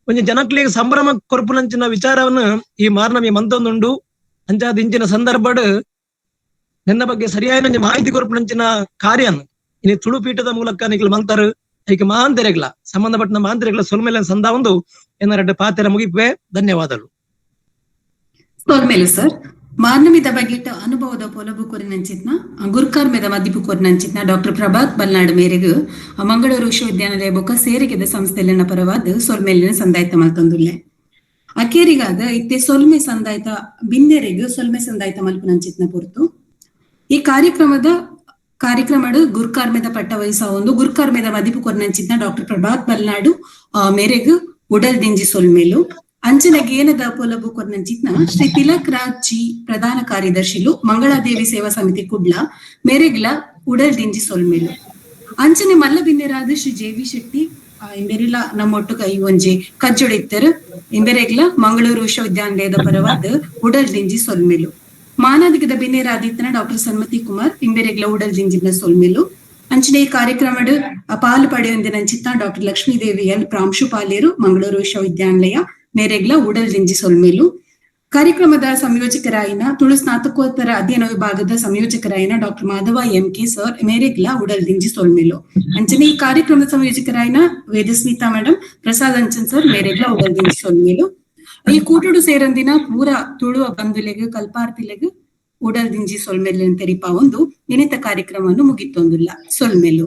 Speaker 7: ಒಂಜಿ ಜನಕ್ಲೆಗ್ ಸಂಭ್ರಮ ಕೊರ್ಪುನಂಚಿನ ವಿಚಾರವನ್ನು ಈ ಮಾರ್ನಮಿ ಮಂತೊಂದುಂಡು. ಅಂಚಾದ್ ಇಂಚಿನ ಸಂದರ್ಭಡ್ ನಿನ್ನ ಬಗ್ಗೆ ಸರಿಯಾದ ಒಂಜಿ ಮಾಹಿತಿ ಕೊರ್ಪುನಂಚಿನ ಕಾರ್ಯನ್ ಇನಿ ತುಳುಪೀಠದ ಮೂಲಕ ನಿಕ್ಲು ಮಂತರು. ಐಕ್ ಮಾಂತೆರೆಗ್ಲ ಸಂಬಂಧಪಟ್ಟ ಮಾಂತೆರೆಗ್ಲ ಸೊಲ್ಮೆಲೆ ಸಂದ ಒಂದು ಎನ್ನ ರಡ್ಡ ಪಾತೆರ ಮುಗಿಪೆ. ಧನ್ಯವಾದಗಳು.
Speaker 1: ಸೊಲ್ಮೆಲು ಸರ್. ಮಾರ್ನಮಿದ ಬಗೆಟ್ ಅನುಭವದ ಪೊಲಬು ಕೊರಿನಂಚಿತ್ನ, ಗುರ್ಕಾರ್ಮೆದ ಮದಿಪು ಕೊರಿನಂಚಿತ್ನ ಡಾಕ್ಟರ್ ಪ್ರಭಾತ್ ಬಲ್ನಾಡ್ ಮೇರೆಗ್ ಮಂಗಳೂರು ವಿಶ್ವವಿದ್ಯಾನಿಲಯ ಬೊಕ್ಕ ಸೇರಿಗೆದ ಸಂಸ್ಥೆಲೆನ ಪರವಾದ್ ಸೊಲ್ಮೆಲಿನ ಸಂದಾಯ್ತ ಮಲ್ತೊಂದುಲ್ಲೆ. ಅಕೇರಿಗಾದ ಇತ್ತೆ ಸೊಲ್ಮೆ ಸಂದಾಯ್ತ ಬಿನ್ನೆರೆಗ್ ಸೊಲ್ಮೆ ಸಂದಾಯ್ತ ಮಲ್ಪುನಂಚಿತ್ನ ಪೊರ್ತು. ಈ ಕಾರ್ಯಕ್ರಮಡ್ ಗುರ್ಕಾರ್ಮೆದ ಪಟ್ಟ ವಹಿಸಾವೊಂದು ಗುರ್ಕಾರ್ಮೆದ ಮದಿಪು ಕೊರಿನಂಚಿತ್ನ ಡಾಕ್ಟರ್ ಪ್ರಭಾತ್ ಬಲ್ನಾಡು ಮೇರೆಗ್ ಉಡಲ್ ದಿಂಜಿ ಸೊಲ್ಮೆಲು. ಅಂಚನ ಗೇನದ ಪೊಲಬು ಕೊರ್ನಂಚಿತ್ನ ಶ್ರೀ ತಿಲಕ್ ರಾಜ್ ಜಿ ಪ್ರಧಾನ ಕಾರ್ಯದರ್ಶಿಲು, ಮಂಗಳಾದೇವಿ ಸೇವಾ ಸಮಿತಿ ಕುಡ್ಲ ಮೇರೆಗ್ಲ ಉಡಲ್ ದಿಂಜಿ ಸೊಲ್ಮೆಲು. ಅಂಚನೆ ಮಲ್ಲ ಬಿನ್ನೆರಾದ ಶ್ರೀ ಜೆ ವಿ ಶೆಟ್ಟಿ ಇಂಬೆರಿಲ ನಮ್ಮೊಟ್ಟು ಕೈ ಒಂಜಿ ಕಜ್ಜೊಡಿತ್ತರು. ಇಂಬೆರೆಗ್ಲ ಮಂಗಳೂರು ವಿಶ್ವವಿದ್ಯಾನಿಲಯದ ಪರವಾದ ಉಡಲ್ ದಿಂಜಿ ಸೊಲ್ಮೆಲು. ಮಾನಾದಿಗದ ಬಿನ್ನೆರಾದಿತ್ತನ ಡಾಕ್ಟರ್ ಸನ್ಮತಿ ಕುಮಾರ್ ಇಂಬೆರೆಗ್ಲ ಉಡಲ್ ದಿಂಜಿನ ಸೊಲ್ಮೆಲು. ಅಂಚನೆ ಈ ಕಾರ್ಯಕ್ರಮಡ್ ಪಾಲು ಪಡೆಯೊಂದಿನಂಚಿತ್ತ ಡಾಕ್ಟರ್ ಲಕ್ಷ್ಮೀದೇವಿ ಎಲ್ ಪ್ರಾಂಶುಪಾಲೇರು, ಮಂಗಳೂರು ವಿಶ್ವವಿದ್ಯಾನಿಲಯ ಮೇರೆಗ್ಲ ಉಡಲ್ ದಿಂಜಿ ಸೊಲ್ಮೆಲು. ಕಾರ್ಯಕ್ರಮದ ಸಂಯೋಜಕರಾಯಿನ ತುಳು ಸ್ನಾತಕೋತ್ತರ ಅಧ್ಯಯನ ವಿಭಾಗದ ಸಂಯೋಜಕರಾಯಿನ doctor Madhava M K sir ಮೇರೆಗ್ಲ ಉಡಲ್ ದಿಂಜಿ ಸೊಲ್ಮೆಲು. ಅಂಚನೆ ಈ ಕಾರ್ಯಕ್ರಮದ ಸಂಯೋಜಕರಾಯಿನ ವೇದಸ್ಮಿತಾ ಮೇಡಮ್, ಪ್ರಸಾದ್ ಅಂಚನ್ ಸರ್ ಮೇರೆಗ್ಲ ಉಡಲ್ ದಿಂಜಿ ಸೊಲ್ಮೆಲು. ಈ ಕೂಟುಡು ಸೇರಂದಿನ ಪೂರ ತುಳುವ ಬಂಧುಲೆಗ್ ಕಲ್ಪಾರ್ಥಿಲೆಗ್ ಉಡಲ್ ದಿಂಜಿ ಸೊಲ್ಮೆಲು ತೆರಿಪಾವೊಂದು ನಿನಿತ ಕಾರ್ಯಕ್ರಮವನ್ನು ಮುಗಿತೊಂದುಲ್ಲ. ಸೊಲ್ಮೆಲು.